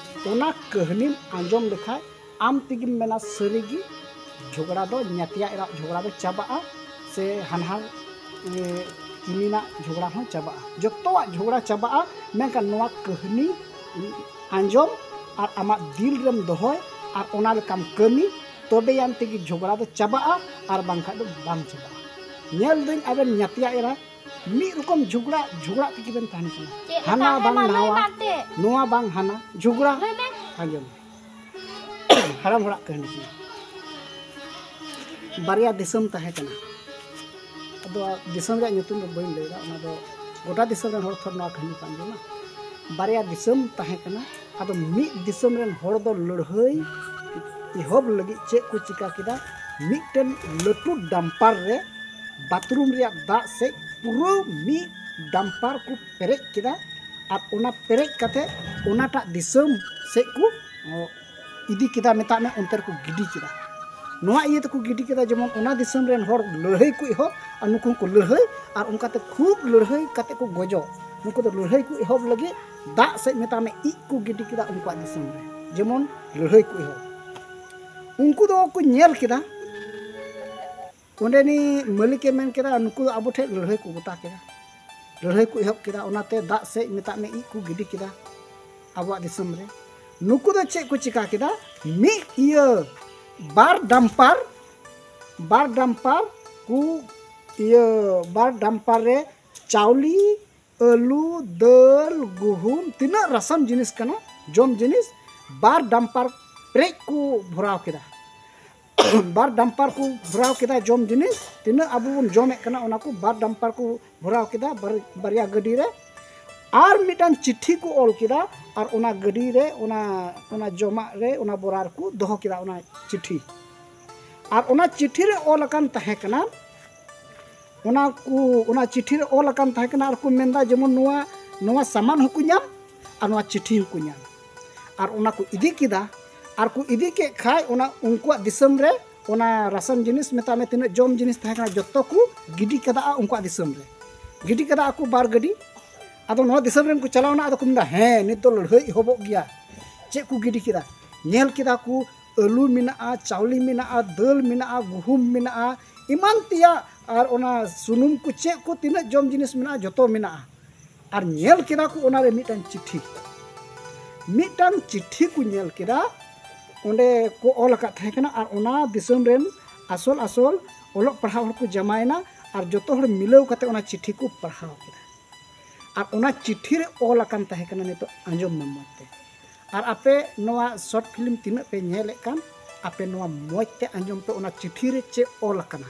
ᱚᱱᱟ ᱠᱟᱹᱦᱱᱤᱢ ᱟᱸᱡᱚᱢ ᱞᱮᱠᱷᱟᱡ ᱟᱢ ᱛᱮᱜᱮᱢ ᱢᱮᱱᱟ, ᱥᱟᱹᱨᱤᱜᱮ ᱡᱷᱚᱜᱽᱲᱟ ᱫᱚ, ᱧᱟᱛᱤᱭᱟ ᱮᱨᱟᱜ ᱡᱷᱚᱜᱽᱲᱟ ᱫᱚ ᱪᱟᱵᱟᱜᱼᱟ, ᱥᱮ ᱦᱟᱱᱦᱟᱨ, ᱮ, ᱠᱤᱢᱤᱱᱟᱜ ᱡᱷᱚᱜᱽᱲᱟ ᱦᱚᱸ ᱪᱟᱵᱟᱜᱼᱟ, ᱡᱚᱛᱚᱣᱟᱜ ᱡᱷᱚᱜᱽᱲᱟ ᱪᱟᱵᱟᱜᱼᱟ᱾ ᱢᱮᱱᱠᱷᱟᱱ ᱱᱚᱣᱟ ᱠᱟᱹᱦᱱᱤ ᱟᱸᱡᱚᱢ ᱟᱨ ᱟᱢᱟᱜ ᱫᱤᱞ ᱨᱮᱢ ᱫᱚᱦᱚᱭ ᱟᱨ ᱚᱱᱟ ᱞᱮᱠᱟᱢ ᱠᱟᱹᱢᱤ, ᱛᱚᱵᱮᱭᱟᱱ ᱛᱮᱜᱮ ᱡᱷᱚᱜᱽᱲᱟ ᱫᱚ ᱪᱟᱵᱟᱜᱼᱟ, ᱟᱨ ᱵᱟᱝᱠᱷᱟᱡ ᱫᱚ ᱵᱟᱝ ᱪᱟᱵᱟᱜᱼᱟ᱾ ᱧᱮᱞ ᱫᱟᱹᱧ ᱟᱵᱮᱱ ᱧᱟᱛᱤᱭᱟ ᱮᱨᱟ ᱢᱤᱫ ᱨᱚᱠᱚᱢ ᱡᱷᱚᱜᱽᱲᱟ, ᱡᱷᱚᱜᱽᱲᱟ ᱛᱮᱜᱮ ᱵᱮᱱ ᱛᱟᱦᱮᱱ ᱠᱟᱱᱟ᱾ ᱪᱮᱫ ᱞᱮᱠᱟ? ᱦᱟᱱᱟ ᱦᱮᱸ, ᱵᱟᱝ ᱢᱟ ᱞᱟᱹᱭ ᱱᱟᱣᱟ, ᱢᱟ ᱮᱱᱛᱮᱫ᱾ ᱱᱚᱣᱟ ᱵᱟᱝ ᱦᱟᱱᱟ, ᱡᱷᱚᱜᱽᱲᱟ᱾ ᱞᱟᱹᱭ ᱢᱮ᱾ ᱟᱸᱡᱚᱢ ᱢᱮ᱾ ᱦᱟᱲᱟᱢ ᱦᱚᱲᱟᱜ ᱠᱟᱹᱦᱱᱤ ᱠᱟᱱᱟ᱾ ᱵᱟᱨᱭᱟ ᱫᱤᱥᱚᱢ ᱛᱟᱦᱮᱸ ᱠᱟᱱᱟ᱾ ᱟᱫᱚ ᱫᱤᱥᱚᱢ ᱨᱮᱭᱟᱜ ᱧᱩᱛᱩᱢ ᱫᱚ ᱵᱟᱹᱧ ᱞᱟᱹᱭᱫᱟ, ᱚᱱᱟ ᱫᱚ ᱜᱚᱴᱟ ᱫᱤᱥᱚᱢ ᱨᱮᱱ ᱦᱚᱲ ᱛᱷᱚᱨ ᱱᱚᱣᱟ ᱠᱟᱹᱦᱱᱤ ᱠᱚ ᱟᱸᱡᱚᱢᱟ᱾ ᱵᱟᱨᱭᱟ ᱫᱤᱥᱚᱢ ᱛᱟᱦᱮᱸ ᱠᱟᱱᱟ᱾ ᱟᱫᱚ ᱢᱤᱫ ᱫᱤᱥᱚᱢ ᱨᱮᱱ ᱦᱚᱲ ᱫᱚ ᱞᱟᱹᱲᱦᱟᱹᱭ ᱮᱦᱚᱵ ᱞᱟᱹᱜᱤᱫ ᱪᱮᱫ ᱠᱚ ᱪᱤᱠᱟ ᱠᱮᱫᱟ, ᱢᱤᱫᱴᱮᱱ ᱞᱟᱹᱴᱩ ᱰᱟᱢᱯᱟᱨ ᱨᱮ ᱵᱟᱛᱷᱨᱩᱢ ᱨᱮᱭᱟᱜ ᱫᱟᱜ ᱥᱮᱡ ᱯᱩᱨᱟᱹ ᱢᱤᱫ ᱰᱟᱢᱯᱟᱨ ᱠᱚ ᱯᱮᱨᱮᱡ ᱠᱮᱫᱟ᱾ ᱟᱨ ᱚᱱᱟ ᱯᱮᱨᱮᱡ ᱠᱟᱛᱮ ᱚᱱᱟᱴᱟᱜ ᱫᱤᱥᱚᱢ ᱥᱮᱫ ᱠᱚ, ᱚ, ᱤᱫᱤ ᱠᱮᱫᱟ, ᱢᱮᱛᱟᱜ ᱢᱮ ᱚᱱᱛᱮ ᱨᱮᱠᱚ ᱜᱤᱰᱤ ᱠᱮᱫᱟ᱾ ᱱᱚᱣᱟ ᱤᱭᱟᱹ ᱛᱮᱠᱚ ᱜᱤᱰᱤ ᱠᱮᱫᱟ, ᱡᱮᱢᱚᱱ ᱚᱱᱟ ᱫᱤᱥᱚᱢ ᱨᱮᱱ ᱦᱚᱲ ᱞᱟᱹᱲᱦᱟᱹᱭ ᱠᱚ ᱮᱦᱚᱵ ᱟᱨ ᱱᱩᱠᱩ ᱦᱚᱸᱠᱚ ᱞᱟᱹᱲᱦᱟᱹᱭ, ᱟᱨ ᱚᱱᱠᱟᱛᱮ ᱠᱷᱩᱵ ᱞᱟᱹᱲᱦᱟᱹᱭ ᱠᱟᱛᱮ ᱠᱚ ᱜᱚᱡᱚᱜ᱾ ᱱᱩᱠᱩ ᱫᱚ ᱞᱟᱹᱲᱦᱟᱹᱭ ᱠᱚ ᱮᱦᱚᱵ ᱞᱟᱹᱜᱤᱫ ᱫᱟᱜ ᱥᱮᱫ, ᱢᱮᱛᱟᱜ ᱢᱮ, ᱤᱡ ᱠᱚ ᱜᱤᱰᱤ ᱠᱮᱫᱟ ᱩᱱᱠᱩᱣᱟᱜ ᱫᱤᱥᱚᱢ ᱨᱮ, ᱡᱮᱢᱚᱱ ᱞᱟᱹᱲᱦᱟᱹᱭ ᱠᱚ ᱮᱦᱚᱵ᱾ ᱩᱱᱠᱩ ᱫᱚ ᱠᱚ ᱧᱮᱞ ᱠᱮᱫᱟ, ᱚᱸᱰᱮᱱᱤᱡ ᱢᱟᱹᱞᱤᱠᱮ ᱢᱮᱱ ᱠᱮᱫᱟ, ᱱᱩᱠᱩ ᱫᱚ ᱟᱵᱚ ᱴᱷᱮᱱ ᱞᱟᱹᱲᱦᱟᱹᱭ ᱠᱚ ᱜᱚᱴᱟ ᱠᱮᱫᱟ, ᱞᱟᱹᱲᱦᱟᱹᱭ ᱠᱚ ᱮᱦᱚᱵ ᱠᱮᱫᱟ᱾ ᱚᱱᱟᱛᱮ ᱫᱟᱜ ᱥᱮᱫ, ᱢᱮᱛᱟᱜ ᱢᱮ, ᱤᱡ ᱠᱚ ᱜᱤᱰᱤ ᱠᱮᱫᱟ ᱟᱵᱚᱣᱟᱜ ᱫᱤᱥᱚᱢ ᱨᱮ᱾ ᱱᱩᱠᱩ ᱫᱚ ᱪᱮᱫ ᱠᱚ ᱪᱤᱠᱟ ᱠᱮᱫᱟ? ᱢᱤᱫ ᱤᱭᱟᱹ ᱵᱟᱨ ᱰᱟᱢᱯᱟᱨ, ᱵᱟᱨ ᱰᱟᱢᱯᱟᱨ ᱠᱚ, ᱤᱭᱟᱹ ᱵᱟᱨ ᱰᱟᱢᱯᱟᱨ ᱨᱮ ᱪᱟᱣᱞᱮ, ᱟᱹᱞᱩ, ᱫᱟᱹᱞ, ᱜᱩᱦᱩᱢ, ᱛᱤᱱᱟᱹᱜ ᱨᱟᱥᱚᱱ ᱡᱤᱱᱤᱥ ᱠᱟᱱᱟ, ᱡᱚᱢ ᱡᱤᱱᱤᱥ, ᱵᱟᱨ ᱰᱟᱢᱯᱟᱨ ᱯᱮᱨᱮᱡ ᱠᱚ ᱵᱷᱚᱨᱟᱣ ᱠᱮᱫᱟ᱾ ᱵᱟᱨ ᱰᱟᱢᱯᱟᱨ ᱠᱚ ᱵᱷᱚᱨᱟᱣ ᱠᱮᱫᱟ ᱡᱚᱢ ᱡᱤᱱᱤᱥ, ᱛᱤᱱᱟᱹᱜ ᱟᱵᱚ ᱵᱚᱱ ᱡᱚᱢᱮᱫ ᱠᱟᱱᱟ, ᱚᱱᱟ ᱠᱚ ᱵᱟᱨ ᱰᱟᱢᱯᱟᱨ ᱠᱚ ᱵᱷᱚᱨᱟᱣ ᱠᱮᱫᱟ ᱵᱟᱨ-, ᱵᱟᱨᱭᱟ ᱜᱟᱹᱰᱤ ᱨᱮ᱾ ᱟᱨ ᱢᱤᱫᱴᱟᱝ ᱪᱤᱴᱷᱤ ᱠᱚ ᱚᱞ ᱠᱮᱫᱟ, ᱟᱨ ᱚᱱᱟ ᱜᱟᱹᱰᱤ ᱨᱮ, ᱚᱱᱟ, ᱚᱱᱟ ᱡᱚᱢᱟᱜ ᱨᱮ, ᱚᱱᱟ ᱵᱚᱨᱟ ᱨᱮᱠᱚ ᱫᱚᱦᱚ ᱠᱮᱫᱟ ᱚᱱᱟ ᱪᱤᱴᱷᱤ᱾ ᱟᱨ ᱚᱱᱟ ᱪᱤᱴᱷᱤ ᱨᱮ ᱚᱞ ᱟᱠᱟᱱ ᱛᱟᱦᱮᱸ ᱠᱟᱱᱟ, ᱚᱱᱟ ᱠᱚ, ᱚᱱᱟ ᱪᱤᱴᱷᱤ ᱨᱮ ᱚᱞ ᱟᱠᱟᱱ ᱛᱟᱦᱮᱸ ᱠᱟᱱᱟ, ᱟᱨ ᱠᱚ ᱢᱮᱱᱫᱟ, ᱡᱮᱢᱚᱱ ᱱᱚᱣᱟ, ᱱᱚᱣᱟ ᱥᱟᱢᱟᱱ ᱦᱚᱸᱠᱚ ᱧᱟᱢ ᱟᱨ ᱱᱚᱣᱟ ᱪᱤᱴᱷᱤ ᱦᱚᱸᱠᱚ ᱧᱟᱢ᱾ ᱟᱨ ᱚᱱᱟ ᱠᱚ ᱤᱫᱤ ᱠᱮᱫᱟ, ᱟᱨ ᱠᱚ ᱤᱫᱤ ᱠᱮᱫ ᱠᱷᱟᱡ, ᱚᱱᱟ ᱩᱱᱠᱩᱣᱟᱜ ᱫᱤᱥᱚᱢ ᱨᱮ ᱚᱱᱟ ᱨᱟᱥᱚᱱ ᱡᱤᱱᱤᱥ, ᱢᱮᱛᱟᱜ ᱢᱮ, ᱛᱤᱱᱟᱹᱜ ᱡᱚᱢ ᱡᱤᱱᱤᱥ ᱛᱟᱦᱮᱸ ᱠᱟᱱᱟ, ᱡᱚᱛᱚ ᱠᱚ ᱜᱤᱰᱤ ᱠᱟᱫᱟ ᱩᱱᱠᱩᱣᱟᱜ ᱫᱤᱥᱚᱢ ᱨᱮ᱾ ᱜᱤᱰᱤ ᱠᱟᱫᱟ ᱠᱚ ᱵᱟᱨ ᱜᱟᱹᱰᱤ᱾ ᱟᱫᱚ ᱱᱚᱣᱟ ᱫᱤᱥᱚᱢ ᱨᱮᱱ ᱠᱚ ᱪᱟᱞᱟᱣᱱᱟ, ᱟᱫᱚ ᱠᱚ ᱢᱮᱱᱫᱟ, ᱦᱮᱸ, ᱱᱤᱛ ᱫᱚ ᱞᱟᱹᱲᱦᱟᱹᱭ ᱮᱦᱚᱵᱚᱜ ᱜᱮᱭᱟ᱾ ᱪᱮᱫ ᱠᱚ ᱜᱤᱰᱤ ᱠᱮᱫᱟ? ᱧᱮᱞ ᱠᱮᱫᱟ ᱠᱚ, ᱟᱹᱞᱩ ᱢᱮᱱᱟᱜᱼᱟ, ᱪᱟᱣᱞᱮ ᱢᱮᱱᱟᱜᱼᱟ, ᱫᱟᱹᱞ ᱢᱮᱱᱟᱜᱼᱟ, ᱜᱩᱦᱩᱢ ᱢᱮᱱᱟᱜᱼᱟ, ᱮᱢᱟᱱ ᱛᱮᱭᱟᱜ, ᱟᱨ ᱚᱱᱟ ᱥᱩᱱᱩᱢ ᱠᱚ, ᱪᱮᱫ ᱠᱚ ᱛᱤᱱᱟᱹᱜ ᱡᱚᱢ ᱡᱤᱱᱤᱥ ᱢᱮᱱᱟᱜᱼᱟ, ᱡᱚᱛᱚ ᱢᱮᱱᱟᱜᱼᱟ᱾ ᱟᱨ ᱧᱮᱞ ᱠᱮᱫᱟ ᱠᱚ ᱚᱱᱟᱨᱮ ᱢᱤᱫᱴᱟᱝ ᱪᱤᱴᱷᱤ, ᱢᱤᱫᱴᱟᱝ ᱪᱤᱴᱷᱤ ᱠᱚ ᱧᱮᱞ ᱠᱮᱫᱟ, ᱚᱸᱰᱮ ᱠᱚ ᱚᱞ ᱟᱠᱟᱫ ᱛᱟᱦᱮᱸ ᱠᱟᱱᱟ᱾ ᱟᱨ ᱚᱱᱟ ᱫᱤᱥᱚᱢ ᱨᱮᱱ ᱟᱥᱚᱞ ᱟᱥᱚᱞ ᱚᱞᱚᱜ ᱯᱟᱲᱦᱟᱣ ᱦᱚᱲ ᱠᱚ ᱡᱟᱢᱟᱭᱮᱱᱟ, ᱟᱨ ᱡᱚᱛᱚ ᱦᱚᱲ ᱢᱤᱞᱟᱹᱣ ᱠᱟᱛᱮ ᱚᱱᱟ ᱪᱤᱴᱷᱤ ᱠᱚ ᱯᱟᱲᱦᱟᱣ ᱠᱮᱫᱟ᱾ ᱟᱨ ᱚᱱᱟ ᱪᱤᱴᱷᱤ ᱨᱮ ᱚᱞ ᱟᱠᱟᱱ ᱛᱟᱦᱮᱸ ᱠᱟᱱᱟ, ᱱᱤᱛᱚᱜ ᱟᱸᱡᱚᱢ ᱢᱮ ᱢᱚᱡᱽ ᱛᱮ᱾ ᱟᱨ ᱟᱯᱮ ᱱᱚᱣᱟ ᱥᱚᱨᱴ ᱯᱷᱤᱞᱢ ᱛᱤᱱᱟᱹᱜ ᱯᱮ ᱧᱮᱞᱮᱫ ᱠᱟᱱ, ᱟᱯᱮ ᱱᱚᱣᱟ ᱢᱚᱡᱽ ᱛᱮ ᱟᱸᱡᱚᱢ ᱯᱮ, ᱚᱱᱟ ᱪᱤᱴᱷᱤ ᱨᱮ ᱪᱮᱫ ᱚᱞ ᱟᱠᱟᱱᱟ᱾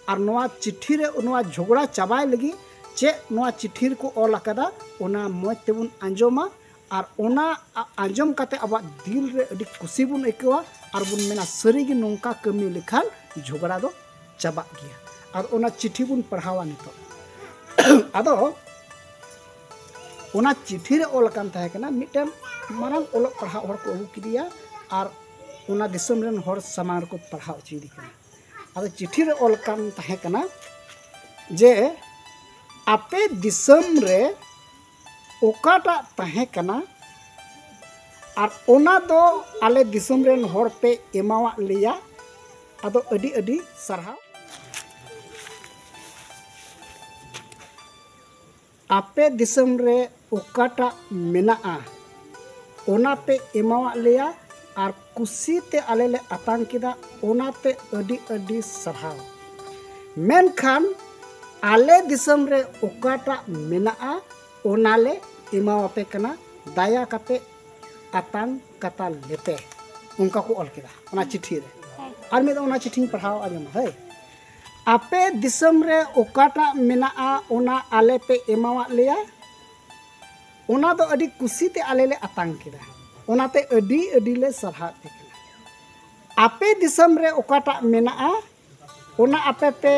ᱟᱨ ᱱᱚᱣᱟ ᱪᱤᱴᱷᱤ ᱨᱮ, ᱱᱚᱣᱟ ᱡᱷᱚᱜᱽᱲᱟ ᱪᱟᱵᱟᱭ ᱞᱟᱹᱜᱤᱫ ᱪᱮᱫ ᱱᱚᱣᱟ ᱪᱤᱴᱷᱤ ᱨᱮᱠᱚ ᱚᱞ ᱟᱠᱟᱫᱟ, ᱚᱱᱟ ᱢᱚᱡᱽ ᱛᱮᱵᱚᱱ ᱟᱸᱡᱚᱢᱟ᱾ ᱟᱨ ᱚᱱᱟ ᱟ-, ᱟᱸᱡᱚᱢ ᱠᱟᱛᱮ ᱟᱵᱚᱣᱟᱜ ᱫᱤᱞ ᱨᱮ ᱟᱹᱰᱤ ᱠᱩᱥᱤ ᱵᱚᱱ ᱟᱹᱭᱠᱟᱹᱣᱟ, ᱟᱨ ᱵᱚᱱ ᱢᱮᱱᱟ, ᱥᱟᱹᱨᱤᱜᱮ ᱱᱚᱝᱠᱟ ᱠᱟᱹᱢᱤ ᱞᱮᱠᱷᱟᱱ ᱡᱷᱚᱜᱽᱲᱟ ᱫᱚ ᱪᱟᱵᱟᱜ ᱜᱮᱭᱟ᱾ ᱟᱨ ᱚᱱᱟ ᱪᱤᱴᱷᱤ ᱵᱚᱱ ᱯᱟᱲᱦᱟᱣᱟ ᱱᱤᱛᱚᱜ᱾ ᱟᱫᱚ ᱚᱱᱟ ᱪᱤᱴᱷᱤ ᱨᱮ ᱚᱞ ᱟᱠᱟᱱ ᱛᱟᱦᱮᱸ ᱠᱟᱱᱟ, ᱢᱤᱫᱴᱮᱱ ᱢᱟᱨᱟᱝ ᱚᱞᱚᱜ ᱯᱟᱲᱦᱟᱜ ᱦᱚᱲ ᱠᱚ ᱟᱹᱜᱩ ᱠᱮᱫᱮᱭᱟ ᱟᱨ ᱚᱱᱟ ᱫᱤᱥᱚᱢ ᱨᱮᱱ ᱦᱚᱲ ᱥᱟᱢᱟᱝ ᱨᱮᱠᱚ ᱯᱟᱲᱦᱟᱣ ᱦᱚᱪᱚᱭᱮᱫᱮ ᱠᱟᱱᱟ᱾ ᱟᱫᱚ ᱪᱤᱴᱷᱤ ᱨᱮ ᱚᱞ ᱟᱠᱟᱱ ᱛᱟᱦᱮᱸ ᱠᱟᱱᱟ ᱡᱮ ᱟᱯᱮ ᱫᱤᱥᱚᱢ ᱨᱮ ᱚᱠᱟᱴᱟᱜ ᱛᱟᱦᱮᱸ ᱠᱟᱱᱟ ᱟᱨ ᱚᱱᱟ ᱫᱚ ᱟᱞᱮ ᱫᱤᱥᱚᱢ ᱨᱮᱱ ᱦᱚᱲ ᱯᱮ ᱮᱢᱟᱣᱟᱫ ᱞᱮᱭᱟ, ᱟᱫᱚ ᱟᱹᱰᱤ ᱟᱹᱰᱤ ᱥᱟᱨᱦᱟᱣ᱾ ᱟᱯᱮ ᱫᱤᱥᱚᱢ ᱨᱮ ᱚᱠᱟᱴᱟᱜ ᱢᱮᱱᱟᱜᱼᱟ, ᱚᱱᱟ ᱯᱮ ᱮᱢᱟᱣᱟᱫ ᱞᱮᱭᱟ ᱟᱨ ᱠᱩᱥᱤ ᱛᱮ ᱟᱞᱮ ᱞᱮ ᱟᱛᱟᱝ ᱠᱮᱫᱟ, ᱚᱱᱟᱛᱮ ᱟᱹᱰᱤ ᱟᱹᱰᱤ ᱥᱟᱨᱦᱟᱣ᱾ ᱢᱮᱱᱠᱷᱟᱱ ᱟᱞᱮ ᱫᱤᱥᱚᱢ ᱨᱮ ᱚᱠᱟᱴᱟᱜ ᱢᱮᱱᱟᱜᱼᱟ, ᱚᱱᱟ ᱞᱮ ᱮᱢᱟᱣᱟᱯᱮ ᱠᱟᱱᱟ, ᱫᱟᱭᱟ ᱠᱟᱛᱮ ᱟᱛᱟᱝ ᱠᱟᱛᱟ ᱞᱮᱯᱮ᱾ ᱚᱱᱠᱟ ᱠᱚ ᱚᱞ ᱠᱮᱫᱟ ᱚᱱᱟ ᱪᱤᱴᱷᱤ ᱨᱮ᱾ ᱟᱨ ᱢᱤᱫ ᱫᱷᱟᱣ ᱚᱱᱟ ᱪᱤᱴᱷᱤᱧ ᱯᱟᱲᱦᱟᱣ ᱟᱸᱡᱚᱢᱟ᱾ ᱦᱳᱭ, ᱟᱯᱮ ᱫᱤᱥᱚᱢ ᱨᱮ ᱚᱠᱟᱴᱟᱜ ᱢᱮᱱᱟᱜᱼᱟ, ᱚᱱᱟ ᱟᱞᱮ ᱯᱮ ᱮᱢᱟᱣᱟᱫ ᱞᱮᱭᱟ, ᱚᱱᱟ ᱫᱚ ᱟᱹᱰᱤ ᱠᱩᱥᱤ ᱛᱮ ᱟᱞᱮ ᱞᱮ ᱟᱛᱟᱝ ᱠᱮᱫᱟ, ᱚᱱᱟᱛᱮ ᱟᱹᱰᱤ ᱟᱹᱰᱤ ᱞᱮ ᱥᱟᱨᱦᱟᱣ ᱯᱮ ᱠᱟᱱᱟ᱾ ᱟᱯᱮ ᱫᱤᱥᱚᱢ ᱨᱮ ᱚᱠᱟᱴᱟᱜ ᱢᱮᱱᱟᱜᱼᱟ, ᱚᱱᱟ ᱟᱯᱮ ᱯᱮ,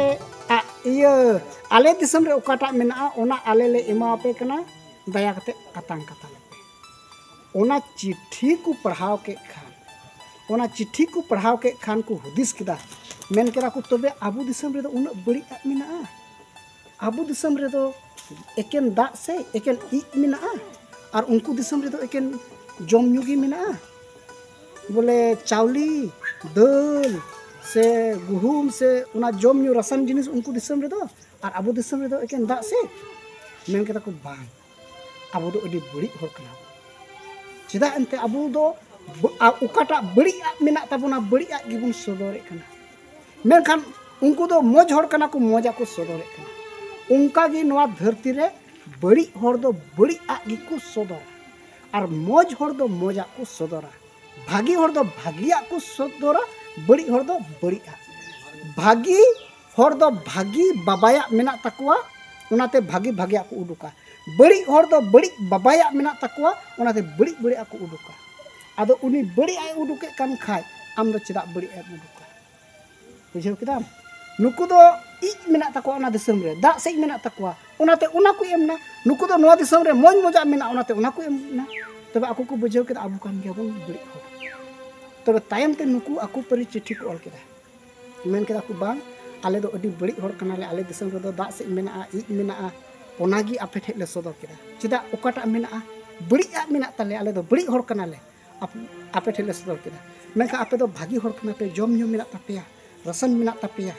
ᱟ, ᱤᱭᱟᱹ, ᱟᱞᱮ ᱫᱤᱥᱚᱢ ᱨᱮ ᱚᱠᱟᱴᱟᱜ ᱢᱮᱱᱟᱜᱼᱟ, ᱚᱱᱟ ᱟᱞᱮ ᱞᱮ ᱮᱢᱟᱣᱟᱯᱮ ᱠᱟᱱᱟ, ᱫᱟᱭᱟ ᱠᱟᱛᱮ ᱟᱛᱟᱝ ᱠᱟᱛᱟ ᱞᱮᱯᱮ᱾ ᱚᱱᱟ ᱪᱤᱴᱷᱤ ᱠᱚ ᱯᱟᱲᱦᱟᱣ ᱠᱮᱫ ᱠᱷᱟᱱ, ᱚᱱᱟ ᱪᱤᱴᱷᱤ ᱠᱚ ᱯᱟᱲᱦᱟᱣ ᱠᱮᱫ ᱠᱷᱟᱱ ᱠᱚ ᱦᱩᱫᱤᱥ ᱠᱮᱫᱟ, ᱢᱮᱱ ᱠᱮᱫᱟ ᱠᱚ, "ᱛᱚᱵᱮ ᱟᱵᱚ ᱫᱤᱥᱚᱢ ᱨᱮᱫᱚ ᱩᱱᱟᱹᱜ ᱵᱟᱹᱲᱤᱡ ᱟᱜ ᱢᱮᱱᱟᱜᱼᱟ? ᱟᱵᱚ ᱫᱤᱥᱚᱢ ᱨᱮᱫᱚ ᱮᱠᱮᱱ ᱫᱟᱜ ᱥᱮ ᱮᱠᱮᱱ ᱤᱡ ᱢᱮᱱᱟᱜᱼᱟ, ᱟᱨ ᱩᱱᱠᱩ ᱫᱤᱥᱚᱢ ᱨᱮᱫᱚ ᱮᱠᱮᱱ ᱡᱚᱢ ᱧᱩ ᱜᱮ ᱢᱮᱱᱟᱜᱼᱟ, ᱵᱚᱞᱮ ᱪᱟᱣᱞᱮ, ᱫᱟᱹᱞ ᱥᱮ ᱜᱩᱦᱩᱢ ᱥᱮ ᱚᱱᱟ ᱡᱚᱢ ᱧᱩ ᱨᱟᱥᱟᱱ ᱡᱤᱱᱤᱥ ᱩᱱᱠᱩ ᱫᱤᱥᱚᱢ ᱨᱮᱫᱚ, ᱟᱨ ᱟᱵᱚ ᱫᱤᱥᱚᱢ ᱨᱮᱫᱚ ᱮᱠᱮᱱ ᱫᱟᱜ ᱥᱮ?" ᱢᱮᱱ ᱠᱮᱫᱟ ᱠᱚ, "ᱵᱟᱝ, ᱟᱵᱚ ᱫᱚ ᱟᱹᱰᱤ ᱵᱟᱹᱲᱤᱡ ᱦᱚᱲ ᱠᱟᱱᱟ ᱵᱚᱱ᱾ ᱪᱮᱫᱟᱜ ᱮᱱᱛᱮ ᱟᱵᱚ ᱫᱚ ᱵ-, ᱟ-, ᱚᱠᱟᱴᱟᱜ ᱵᱟᱹᱲᱤᱡ ᱟᱜ ᱢᱮᱱᱟᱜ ᱛᱟᱵᱚᱱᱟ, ᱵᱟᱹᱲᱤᱡ ᱟᱜ ᱜᱮᱵᱚᱱ ᱥᱚᱫᱚᱨᱮᱫ ᱠᱟᱱᱟ᱾ ᱢᱮᱱᱠᱷᱟᱱ ᱩᱱᱠᱩ ᱫᱚ ᱢᱚᱡᱽ ᱦᱚᱲ ᱠᱟᱱᱟ ᱠᱚ, ᱢᱚᱡᱽ ᱟᱜ ᱠᱚ ᱥᱚᱫᱚᱨᱮᱫ ᱠᱟᱱᱟ᱾ ᱚᱱᱠᱟ ᱜᱮ ᱱᱚᱣᱟ ᱫᱷᱟᱹᱨᱛᱤ ᱨᱮ ᱵᱟᱹᱲᱤᱡ ᱦᱚᱲ ᱫᱚ ᱵᱟᱹᱲᱤᱡ ᱟᱜ ᱜᱮᱠᱚ ᱥᱚᱫᱚᱨᱟ ᱟᱨ ᱢᱚᱡᱽ ᱦᱚᱲ ᱫᱚ ᱢᱚᱡᱽ ᱟᱜ ᱠᱚ ᱥᱚᱫᱚᱨᱟ᱾ ᱵᱷᱟᱹᱜᱤ ᱦᱚᱲ ᱫᱚ ᱵᱷᱟᱹᱜᱤᱭᱟᱜ ᱠᱚ ᱥᱚᱫᱚᱨᱟ, ᱵᱟᱹᱲᱤᱡ ᱦᱚᱲ ᱫᱚ ᱵᱟᱹᱲᱤᱡ ᱟᱜ᱾ ᱵᱷᱟᱹᱜᱤ ᱦᱚᱲ ᱫᱚ ᱵᱷᱟᱹᱜᱤ ᱵᱟᱵᱟᱭᱟᱜ ᱢᱮᱱᱟᱜ ᱛᱟᱠᱚᱣᱟ, ᱚᱱᱟᱛᱮ ᱵᱷᱟᱹᱜᱤ ᱵᱷᱟᱹᱜᱤᱭᱟᱜ ᱠᱚ ᱩᱰᱩᱠᱟ᱾ ᱵᱟᱹᱲᱤᱡ ᱦᱚᱲ ᱫᱚ ᱵᱟᱹᱲᱤᱡ ᱵᱟᱵᱟᱭᱟᱜ ᱢᱮᱱᱟᱜ ᱛᱟᱠᱚᱣᱟ, ᱚᱱᱟᱛᱮ ᱵᱟᱹᱲᱤᱡ ᱵᱟᱹᱲᱤᱡᱟᱜ ᱠᱚ ᱩᱰᱩᱠᱟ᱾ ᱟᱫᱚ ᱩᱱᱤ ᱵᱟᱹᱲᱤᱡ ᱟᱜ ᱮ ᱩᱰᱩᱠᱮᱫ ᱠᱟᱱ ᱠᱷᱟᱡ, ᱟᱢ ᱫᱚ ᱪᱮᱫᱟᱜ ᱵᱟᱹᱲᱤᱡ ᱟᱜ ᱮᱢ ᱩᱰᱩᱠᱟ? ᱵᱩᱡᱷᱟᱹᱣ ᱠᱮᱫᱟᱢ? ᱱᱩᱠᱩ ᱫᱚ ᱤᱡ ᱢᱮᱱᱟᱜ ᱛᱟᱠᱚᱣᱟ ᱚᱱᱟ ᱫᱤᱥᱚᱢ ᱨᱮ, ᱫᱟᱜ ᱥᱮᱡ ᱢᱮᱱᱟᱜ ᱛᱟᱠᱚᱣᱟ, ᱚᱱᱟᱛᱮ ᱚᱱᱟ ᱠᱚ ᱮᱢ ᱮᱱᱟ᱾ ᱱᱩᱠᱩ ᱫᱚ ᱱᱚᱣᱟ ᱫᱤᱥᱚᱢ ᱨᱮ ᱢᱚᱡᱽ ᱢᱚᱡᱟᱜ ᱢᱮᱱᱟᱜᱼᱟ, ᱚᱱᱟᱛᱮ ᱚᱱᱟ ᱠᱚ ᱮᱢ ᱮᱱᱟ᱾ ᱛᱚᱵᱮ ᱟᱠᱚ ᱠᱚ ᱵᱩᱡᱷᱟᱹᱣ ᱠᱮᱫᱟ ᱟᱵᱚ ᱠᱟᱱ ᱜᱮᱭᱟᱵᱚᱱ ᱵᱟᱹᱲᱤᱡ ᱦᱚᱲ᱾ ᱛᱚᱵᱮ ᱛᱟᱭᱚᱢ ᱛᱮ ᱱᱩᱠᱩ ᱟᱠᱚ ᱯᱟᱹᱨᱤ ᱪᱤᱴᱷᱤ ᱠᱚ ᱚᱞ ᱠᱮᱫᱟ, ᱢᱮᱱ ᱠᱮᱫᱟ ᱠᱚ, "ᱵᱟᱝ, ᱟᱞᱮ ᱫᱚ ᱟᱹᱰᱤ ᱵᱟᱹᱲᱤᱡ ᱦᱚᱲ ᱠᱟᱱᱟᱞᱮ, ᱟᱞᱮ ᱫᱤᱥᱚᱢ ᱨᱮᱫᱚ ᱫᱟᱜ ᱥᱮᱡ ᱢᱮᱱᱟᱜᱼᱟ, ᱤᱡ ᱢᱮᱱᱟᱜᱼᱟ, ᱚᱱᱟᱜᱮ ᱟᱯᱮ ᱴᱷᱮᱡ ᱞᱮ ᱥᱚᱫᱚᱨ ᱠᱮᱫᱟ᱾ ᱪᱮᱫᱟᱜ ᱚᱠᱟᱴᱟᱜ ᱢᱮᱱᱟᱜᱼᱟ, ᱵᱟᱹᱲᱤᱡ ᱟᱜ ᱢᱮᱱᱟᱜ ᱛᱟᱞᱮᱭᱟ, ᱟᱞᱮ ᱫᱚ ᱵᱟᱹᱲᱤᱡ ᱦᱚᱲ ᱠᱟᱱᱟᱞᱮ, ᱟᱯ-, ᱟᱯᱮ ᱴᱷᱮᱡ ᱞᱮ ᱥᱚᱫᱚᱨ ᱠᱮᱫᱟ᱾ ᱢᱮᱱᱠᱷᱟᱱ ᱟᱯᱮ ᱫᱚ ᱵᱷᱟᱹᱜᱤ ᱦᱚᱲ ᱠᱟᱱᱟ ᱯᱮ, ᱡᱚᱢ ᱧᱩ ᱢᱮᱱᱟᱜ ᱛᱟᱯᱮᱭᱟ, ᱨᱟᱥᱚᱱ ᱢᱮᱱᱟᱜ ᱛᱟᱯᱮᱭᱟ,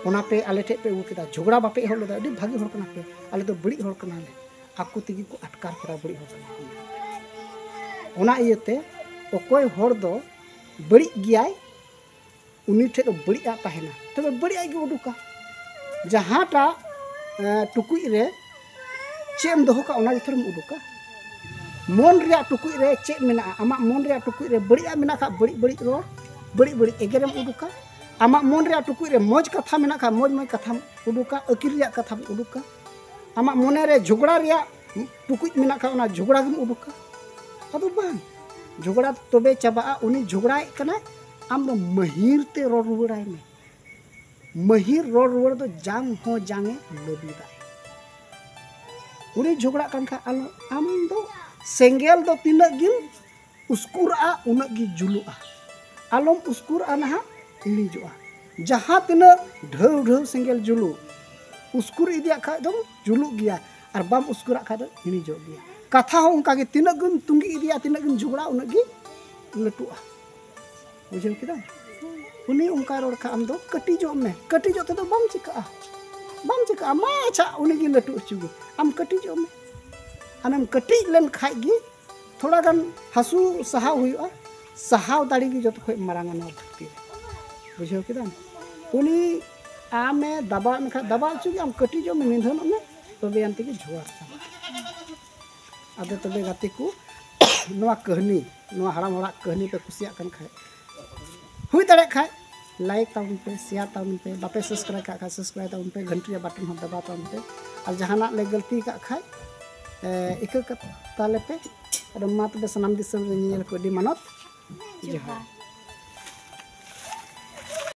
ᱚᱱᱟ ᱯᱮ ᱟᱞᱮ ᱴᱷᱮᱡ ᱯᱮ ᱟᱹᱜᱩ ᱠᱮᱫᱟ, ᱡᱷᱚᱜᱽᱲᱟ ᱵᱟᱯᱮ ᱮᱦᱚᱵ ᱞᱮᱫᱟ, ᱟᱹᱰᱤ ᱵᱷᱟᱹᱜᱤ ᱦᱚᱲ ᱠᱟᱱᱟ ᱯᱮ, ᱟᱞᱮ ᱫᱚ ᱵᱟᱹᱲᱤᱡ ᱦᱚᱲ ᱠᱟᱱᱟᱞᱮ᱾" ᱟᱠᱚ ᱛᱮᱜᱮ ᱠᱚ ᱟᱴᱠᱟᱨ ᱠᱮᱫᱟ ᱵᱟᱹᱲᱤᱡ ᱦᱚᱲ ᱠᱟᱱᱟ ᱠᱚ᱾ ᱚᱱᱟ ᱤᱭᱟᱹᱛᱮ ᱚᱠᱚᱭ ᱦᱚᱲ ᱫᱚ ᱵᱟᱹᱲᱤᱡ ᱜᱮᱭᱟᱭ, ᱩᱱᱤ ᱴᱷᱮᱡ ᱫᱚ ᱵᱟᱹᱲᱤᱡ ᱟᱜ ᱛᱟᱦᱮᱱᱟ, ᱛᱚᱵᱮ ᱵᱟᱹᱲᱤᱡ ᱟᱜ ᱜᱮ ᱩᱰᱩᱠᱟ᱾ ᱡᱟᱦᱟᱸᱴᱟᱜ, ᱮ, ᱴᱩᱠᱩᱡ ᱨᱮ ᱪᱮᱫ ᱮᱢ ᱫᱚᱦᱚ ᱠᱟᱜᱼᱟ, ᱚᱱᱟ ᱜᱮ ᱛᱷᱚᱨᱮᱢ ᱩᱰᱩᱠᱟ᱾ ᱢᱚᱱ ᱨᱮᱭᱟᱜ ᱴᱩᱠᱩᱡ ᱨᱮ ᱪᱮᱫ ᱢᱮᱱᱟᱜᱼᱟ, ᱟᱢᱟᱜ ᱢᱚᱱ ᱨᱮᱭᱟᱜ ᱴᱩᱠᱩᱡ ᱨᱮ ᱵᱟᱹᱲᱤᱡ ᱟᱜ ᱢᱮᱱᱟᱜ ᱠᱷᱟᱡ, ᱵᱟᱹᱲᱤᱡ ᱵᱟᱹᱲᱤᱡ ᱨᱚᱲ, ᱵᱟᱹᱲᱤᱡ ᱵᱟᱹᱲᱤᱡ ᱮᱜᱮᱨᱮᱢ ᱩᱰᱩᱠᱟ᱾ ᱟᱢᱟᱜ ᱢᱚᱱ ᱨᱮᱭᱟᱜ ᱴᱩᱠᱩᱡ ᱨᱮ ᱢᱚᱡᱽ ᱠᱟᱛᱷᱟ ᱢᱮᱱᱟᱜ ᱠᱷᱟᱡ, ᱢᱚᱡᱽ ᱢᱚᱡᱽ ᱠᱟᱛᱷᱟᱢ ᱩᱰᱩᱠᱟ, ᱟᱹᱠᱤᱞ ᱨᱮᱭᱟᱜ ᱠᱟᱛᱷᱟᱢ ᱩᱰᱩᱠᱟ᱾ ᱟᱢᱟᱜ ᱢᱚᱱᱮ ᱨᱮ ᱡᱷᱚᱜᱽᱲᱟ ᱨᱮᱭᱟᱜ ᱴᱩᱠᱩᱡ ᱢᱮᱱᱟᱜ ᱠᱷᱟᱡ, ᱚᱱᱟ ᱡᱷᱚᱜᱽᱲᱟ ᱜᱮᱢ ᱩᱰᱩᱠᱟ᱾ ᱟᱫᱚ ᱵᱟᱝ, ᱡᱷᱚᱜᱽᱲᱟ ᱛᱚᱵᱮ ᱪᱟᱵᱟᱜᱼᱟ, ᱩᱱᱤ ᱡᱷᱚᱜᱽᱲᱟᱭᱮᱫ ᱠᱟᱱᱟᱭ, ᱟᱢ ᱫᱚ ᱢᱟᱹᱦᱤᱨ ᱛᱮ ᱨᱚᱲ ᱨᱩᱣᱟᱹᱲᱟᱭ ᱢᱮ᱾ ᱢᱟᱹᱦᱤᱨ ᱨᱚᱲ ᱨᱩᱣᱟᱹᱲ ᱫᱚ ᱡᱟᱝ ᱦᱚᱸ ᱡᱟᱝ ᱮ ᱞᱟᱹᱵᱤᱫᱟ᱾ ᱩᱱᱤ ᱡᱷᱚᱜᱽᱲᱟᱜ ᱠᱟᱱ ᱠᱷᱟᱡ ᱟᱞᱚ, ᱟᱢ ᱫᱚ ᱥᱮᱸᱜᱮᱞ ᱫᱚ ᱛᱤᱱᱟᱹᱜ ᱜᱮᱢ ᱩᱥᱠᱩᱨᱟᱜᱼᱟ, ᱩᱱᱟᱹᱜ ᱜᱮ ᱡᱩᱞᱩᱜᱼᱟ᱾ ᱟᱞᱚᱢ ᱩᱥᱠᱩᱨᱟᱜᱼᱟ, ᱱᱟᱦᱟᱜ ᱤᱬᱤᱡᱚᱜᱼᱟ᱾ ᱡᱟᱦᱟᱸ ᱛᱤᱱᱟᱹᱜ ᱰᱷᱟᱹᱣ ᱰᱷᱟᱹᱣ ᱥᱮᱸᱜᱮᱞ ᱡᱩᱞᱩᱜ, ᱩᱥᱠᱩᱨ ᱤᱫᱤᱭᱟᱜ ᱠᱷᱟᱡ ᱫᱚᱢ ᱡᱩᱞᱩᱜ ᱜᱮᱭᱟ, ᱟᱨ ᱵᱟᱢ ᱩᱥᱠᱩᱨᱟᱜ ᱠᱷᱟᱡ ᱫᱚ ᱤᱬᱤᱡᱚᱜ ᱜᱮᱭᱟ᱾ ᱠᱟᱛᱷᱟ ᱦᱚᱸ ᱚᱱᱠᱟ ᱜᱮ, ᱛᱤᱱᱟᱹᱜ ᱜᱮᱢ ᱛᱩᱸᱜᱤ ᱤᱫᱤᱭᱟ, ᱛᱤᱱᱟᱹᱜ ᱜᱮᱢ ᱡᱷᱚᱜᱽᱲᱟᱜᱼᱟ, ᱩᱱᱟᱹᱜ ᱜᱮ ᱞᱟᱹᱴᱩᱜᱼᱟ᱾ ᱵᱩᱡᱷᱟᱹᱣ ᱠᱮᱫᱟᱢ? ᱩᱱᱤ ᱚᱱᱠᱟᱭ ᱨᱚᱲ ᱠᱷᱟᱡ ᱟᱢ ᱫᱚ ᱠᱟᱹᱴᱤᱡᱚᱜ ᱢᱮ᱾ ᱠᱟᱹᱴᱤᱡᱚᱜ ᱛᱮᱫᱚ ᱵᱟᱢ ᱪᱤᱠᱟᱹᱜᱼᱟ, ᱵᱟᱢ ᱪᱤᱠᱟᱹᱜᱼᱟ᱾ ᱢᱟ ᱟᱪᱪᱷᱟ, ᱩᱱᱤ ᱜᱮ ᱞᱟᱹᱴᱩ ᱦᱚᱪᱚ ᱜᱮ, ᱟᱢ ᱠᱟᱹᱴᱤᱡᱚᱜ ᱢᱮ᱾ ᱟᱢᱮᱢ ᱠᱟᱹᱴᱤᱡ ᱞᱮᱱ ᱠᱷᱟᱡ ᱜᱮ ᱛᱷᱚᱲᱟ ᱜᱟᱱ ᱦᱟᱹᱥᱩ ᱥᱟᱦᱟᱣ ᱦᱩᱭᱩᱜᱼᱟ᱾ ᱥᱟᱦᱟᱣ ᱫᱟᱲᱮ ᱜᱮ ᱡᱚᱛᱚ ᱠᱷᱚᱡ ᱢᱟᱨᱟᱝᱟ ᱱᱚᱣᱟ ᱫᱷᱟᱹᱨᱛᱤ ᱨᱮ᱾ ᱵᱩᱡᱷᱟᱹᱣ ᱠᱮᱫᱟᱢ? ᱩᱱᱤ ᱟᱢᱮ ᱫᱟᱵᱟᱣ ᱢᱮᱠᱷᱟᱡ, ᱫᱟᱵᱟᱣ ᱦᱚᱪᱚ ᱜᱮ, ᱟᱢ ᱠᱟᱹᱴᱤᱡᱚᱜ ᱢᱮ, ᱱᱤᱫᱷᱟᱹᱱᱚᱜ ᱢᱮ, ᱛᱚᱵᱮ ᱟᱱ ᱛᱮᱜᱮ ᱡᱷᱚᱜᱽᱲᱟ ᱪᱟᱵᱟᱜᱼᱟ᱾ ᱟᱫᱚ ᱛᱚᱵᱮ ᱜᱟᱛᱮ ᱠᱚ, ᱱᱚᱣᱟ ᱠᱟᱹᱦᱱᱤ, ᱱᱚᱣᱟ ᱦᱟᱲᱟᱢ ᱦᱚᱲᱟᱜ ᱠᱟᱹᱦᱱᱤ ᱯᱮ ᱠᱩᱥᱤᱭᱟᱜ ᱠᱟᱱ ᱠᱷᱟᱡ, ᱦᱩᱭ ᱫᱟᱲᱮᱭᱟᱜ ᱠᱷᱟᱡ ᱞᱟᱭᱤᱠ ᱛᱟᱵᱚᱱ ᱯᱮ, ᱥᱮᱭᱟᱨ ᱛᱟᱵᱚᱱ ᱯᱮ, ᱵᱟᱯᱮ ᱥᱟᱵᱥᱠᱨᱟᱭᱵ ᱠᱟᱜ ᱠᱷᱟᱡ ᱥᱟᱵᱥᱠᱨᱟᱭᱵ ᱛᱟᱵᱚᱱ ᱯᱮ, ᱜᱷᱟᱱᱴᱤ ᱨᱮᱭᱟᱜ ᱵᱟᱴᱚᱱ ᱦᱚᱸ ᱫᱟᱵᱟᱣ ᱛᱟᱵᱚᱱ ᱯᱮ᱾ ᱟᱨ ᱡᱟᱦᱟᱱᱟᱜ ᱞᱮ ᱜᱟᱹᱞᱛᱤ ᱠᱟᱜ ᱠᱷᱟᱡ, ᱮ, ᱤᱠᱟᱹ ᱠᱟᱛᱟᱞᱮ ᱯᱮ᱾ ᱟᱫᱚ ᱢᱟ ᱛᱚᱵᱮ ᱥᱟᱱᱟᱢ ᱫᱤᱥᱚᱢ ᱨᱮ ᱧᱮᱧᱮᱞ ᱠᱚ ᱟᱹᱰᱤ ᱢᱟᱱᱚᱛ ᱡᱚᱦᱟᱨ᱾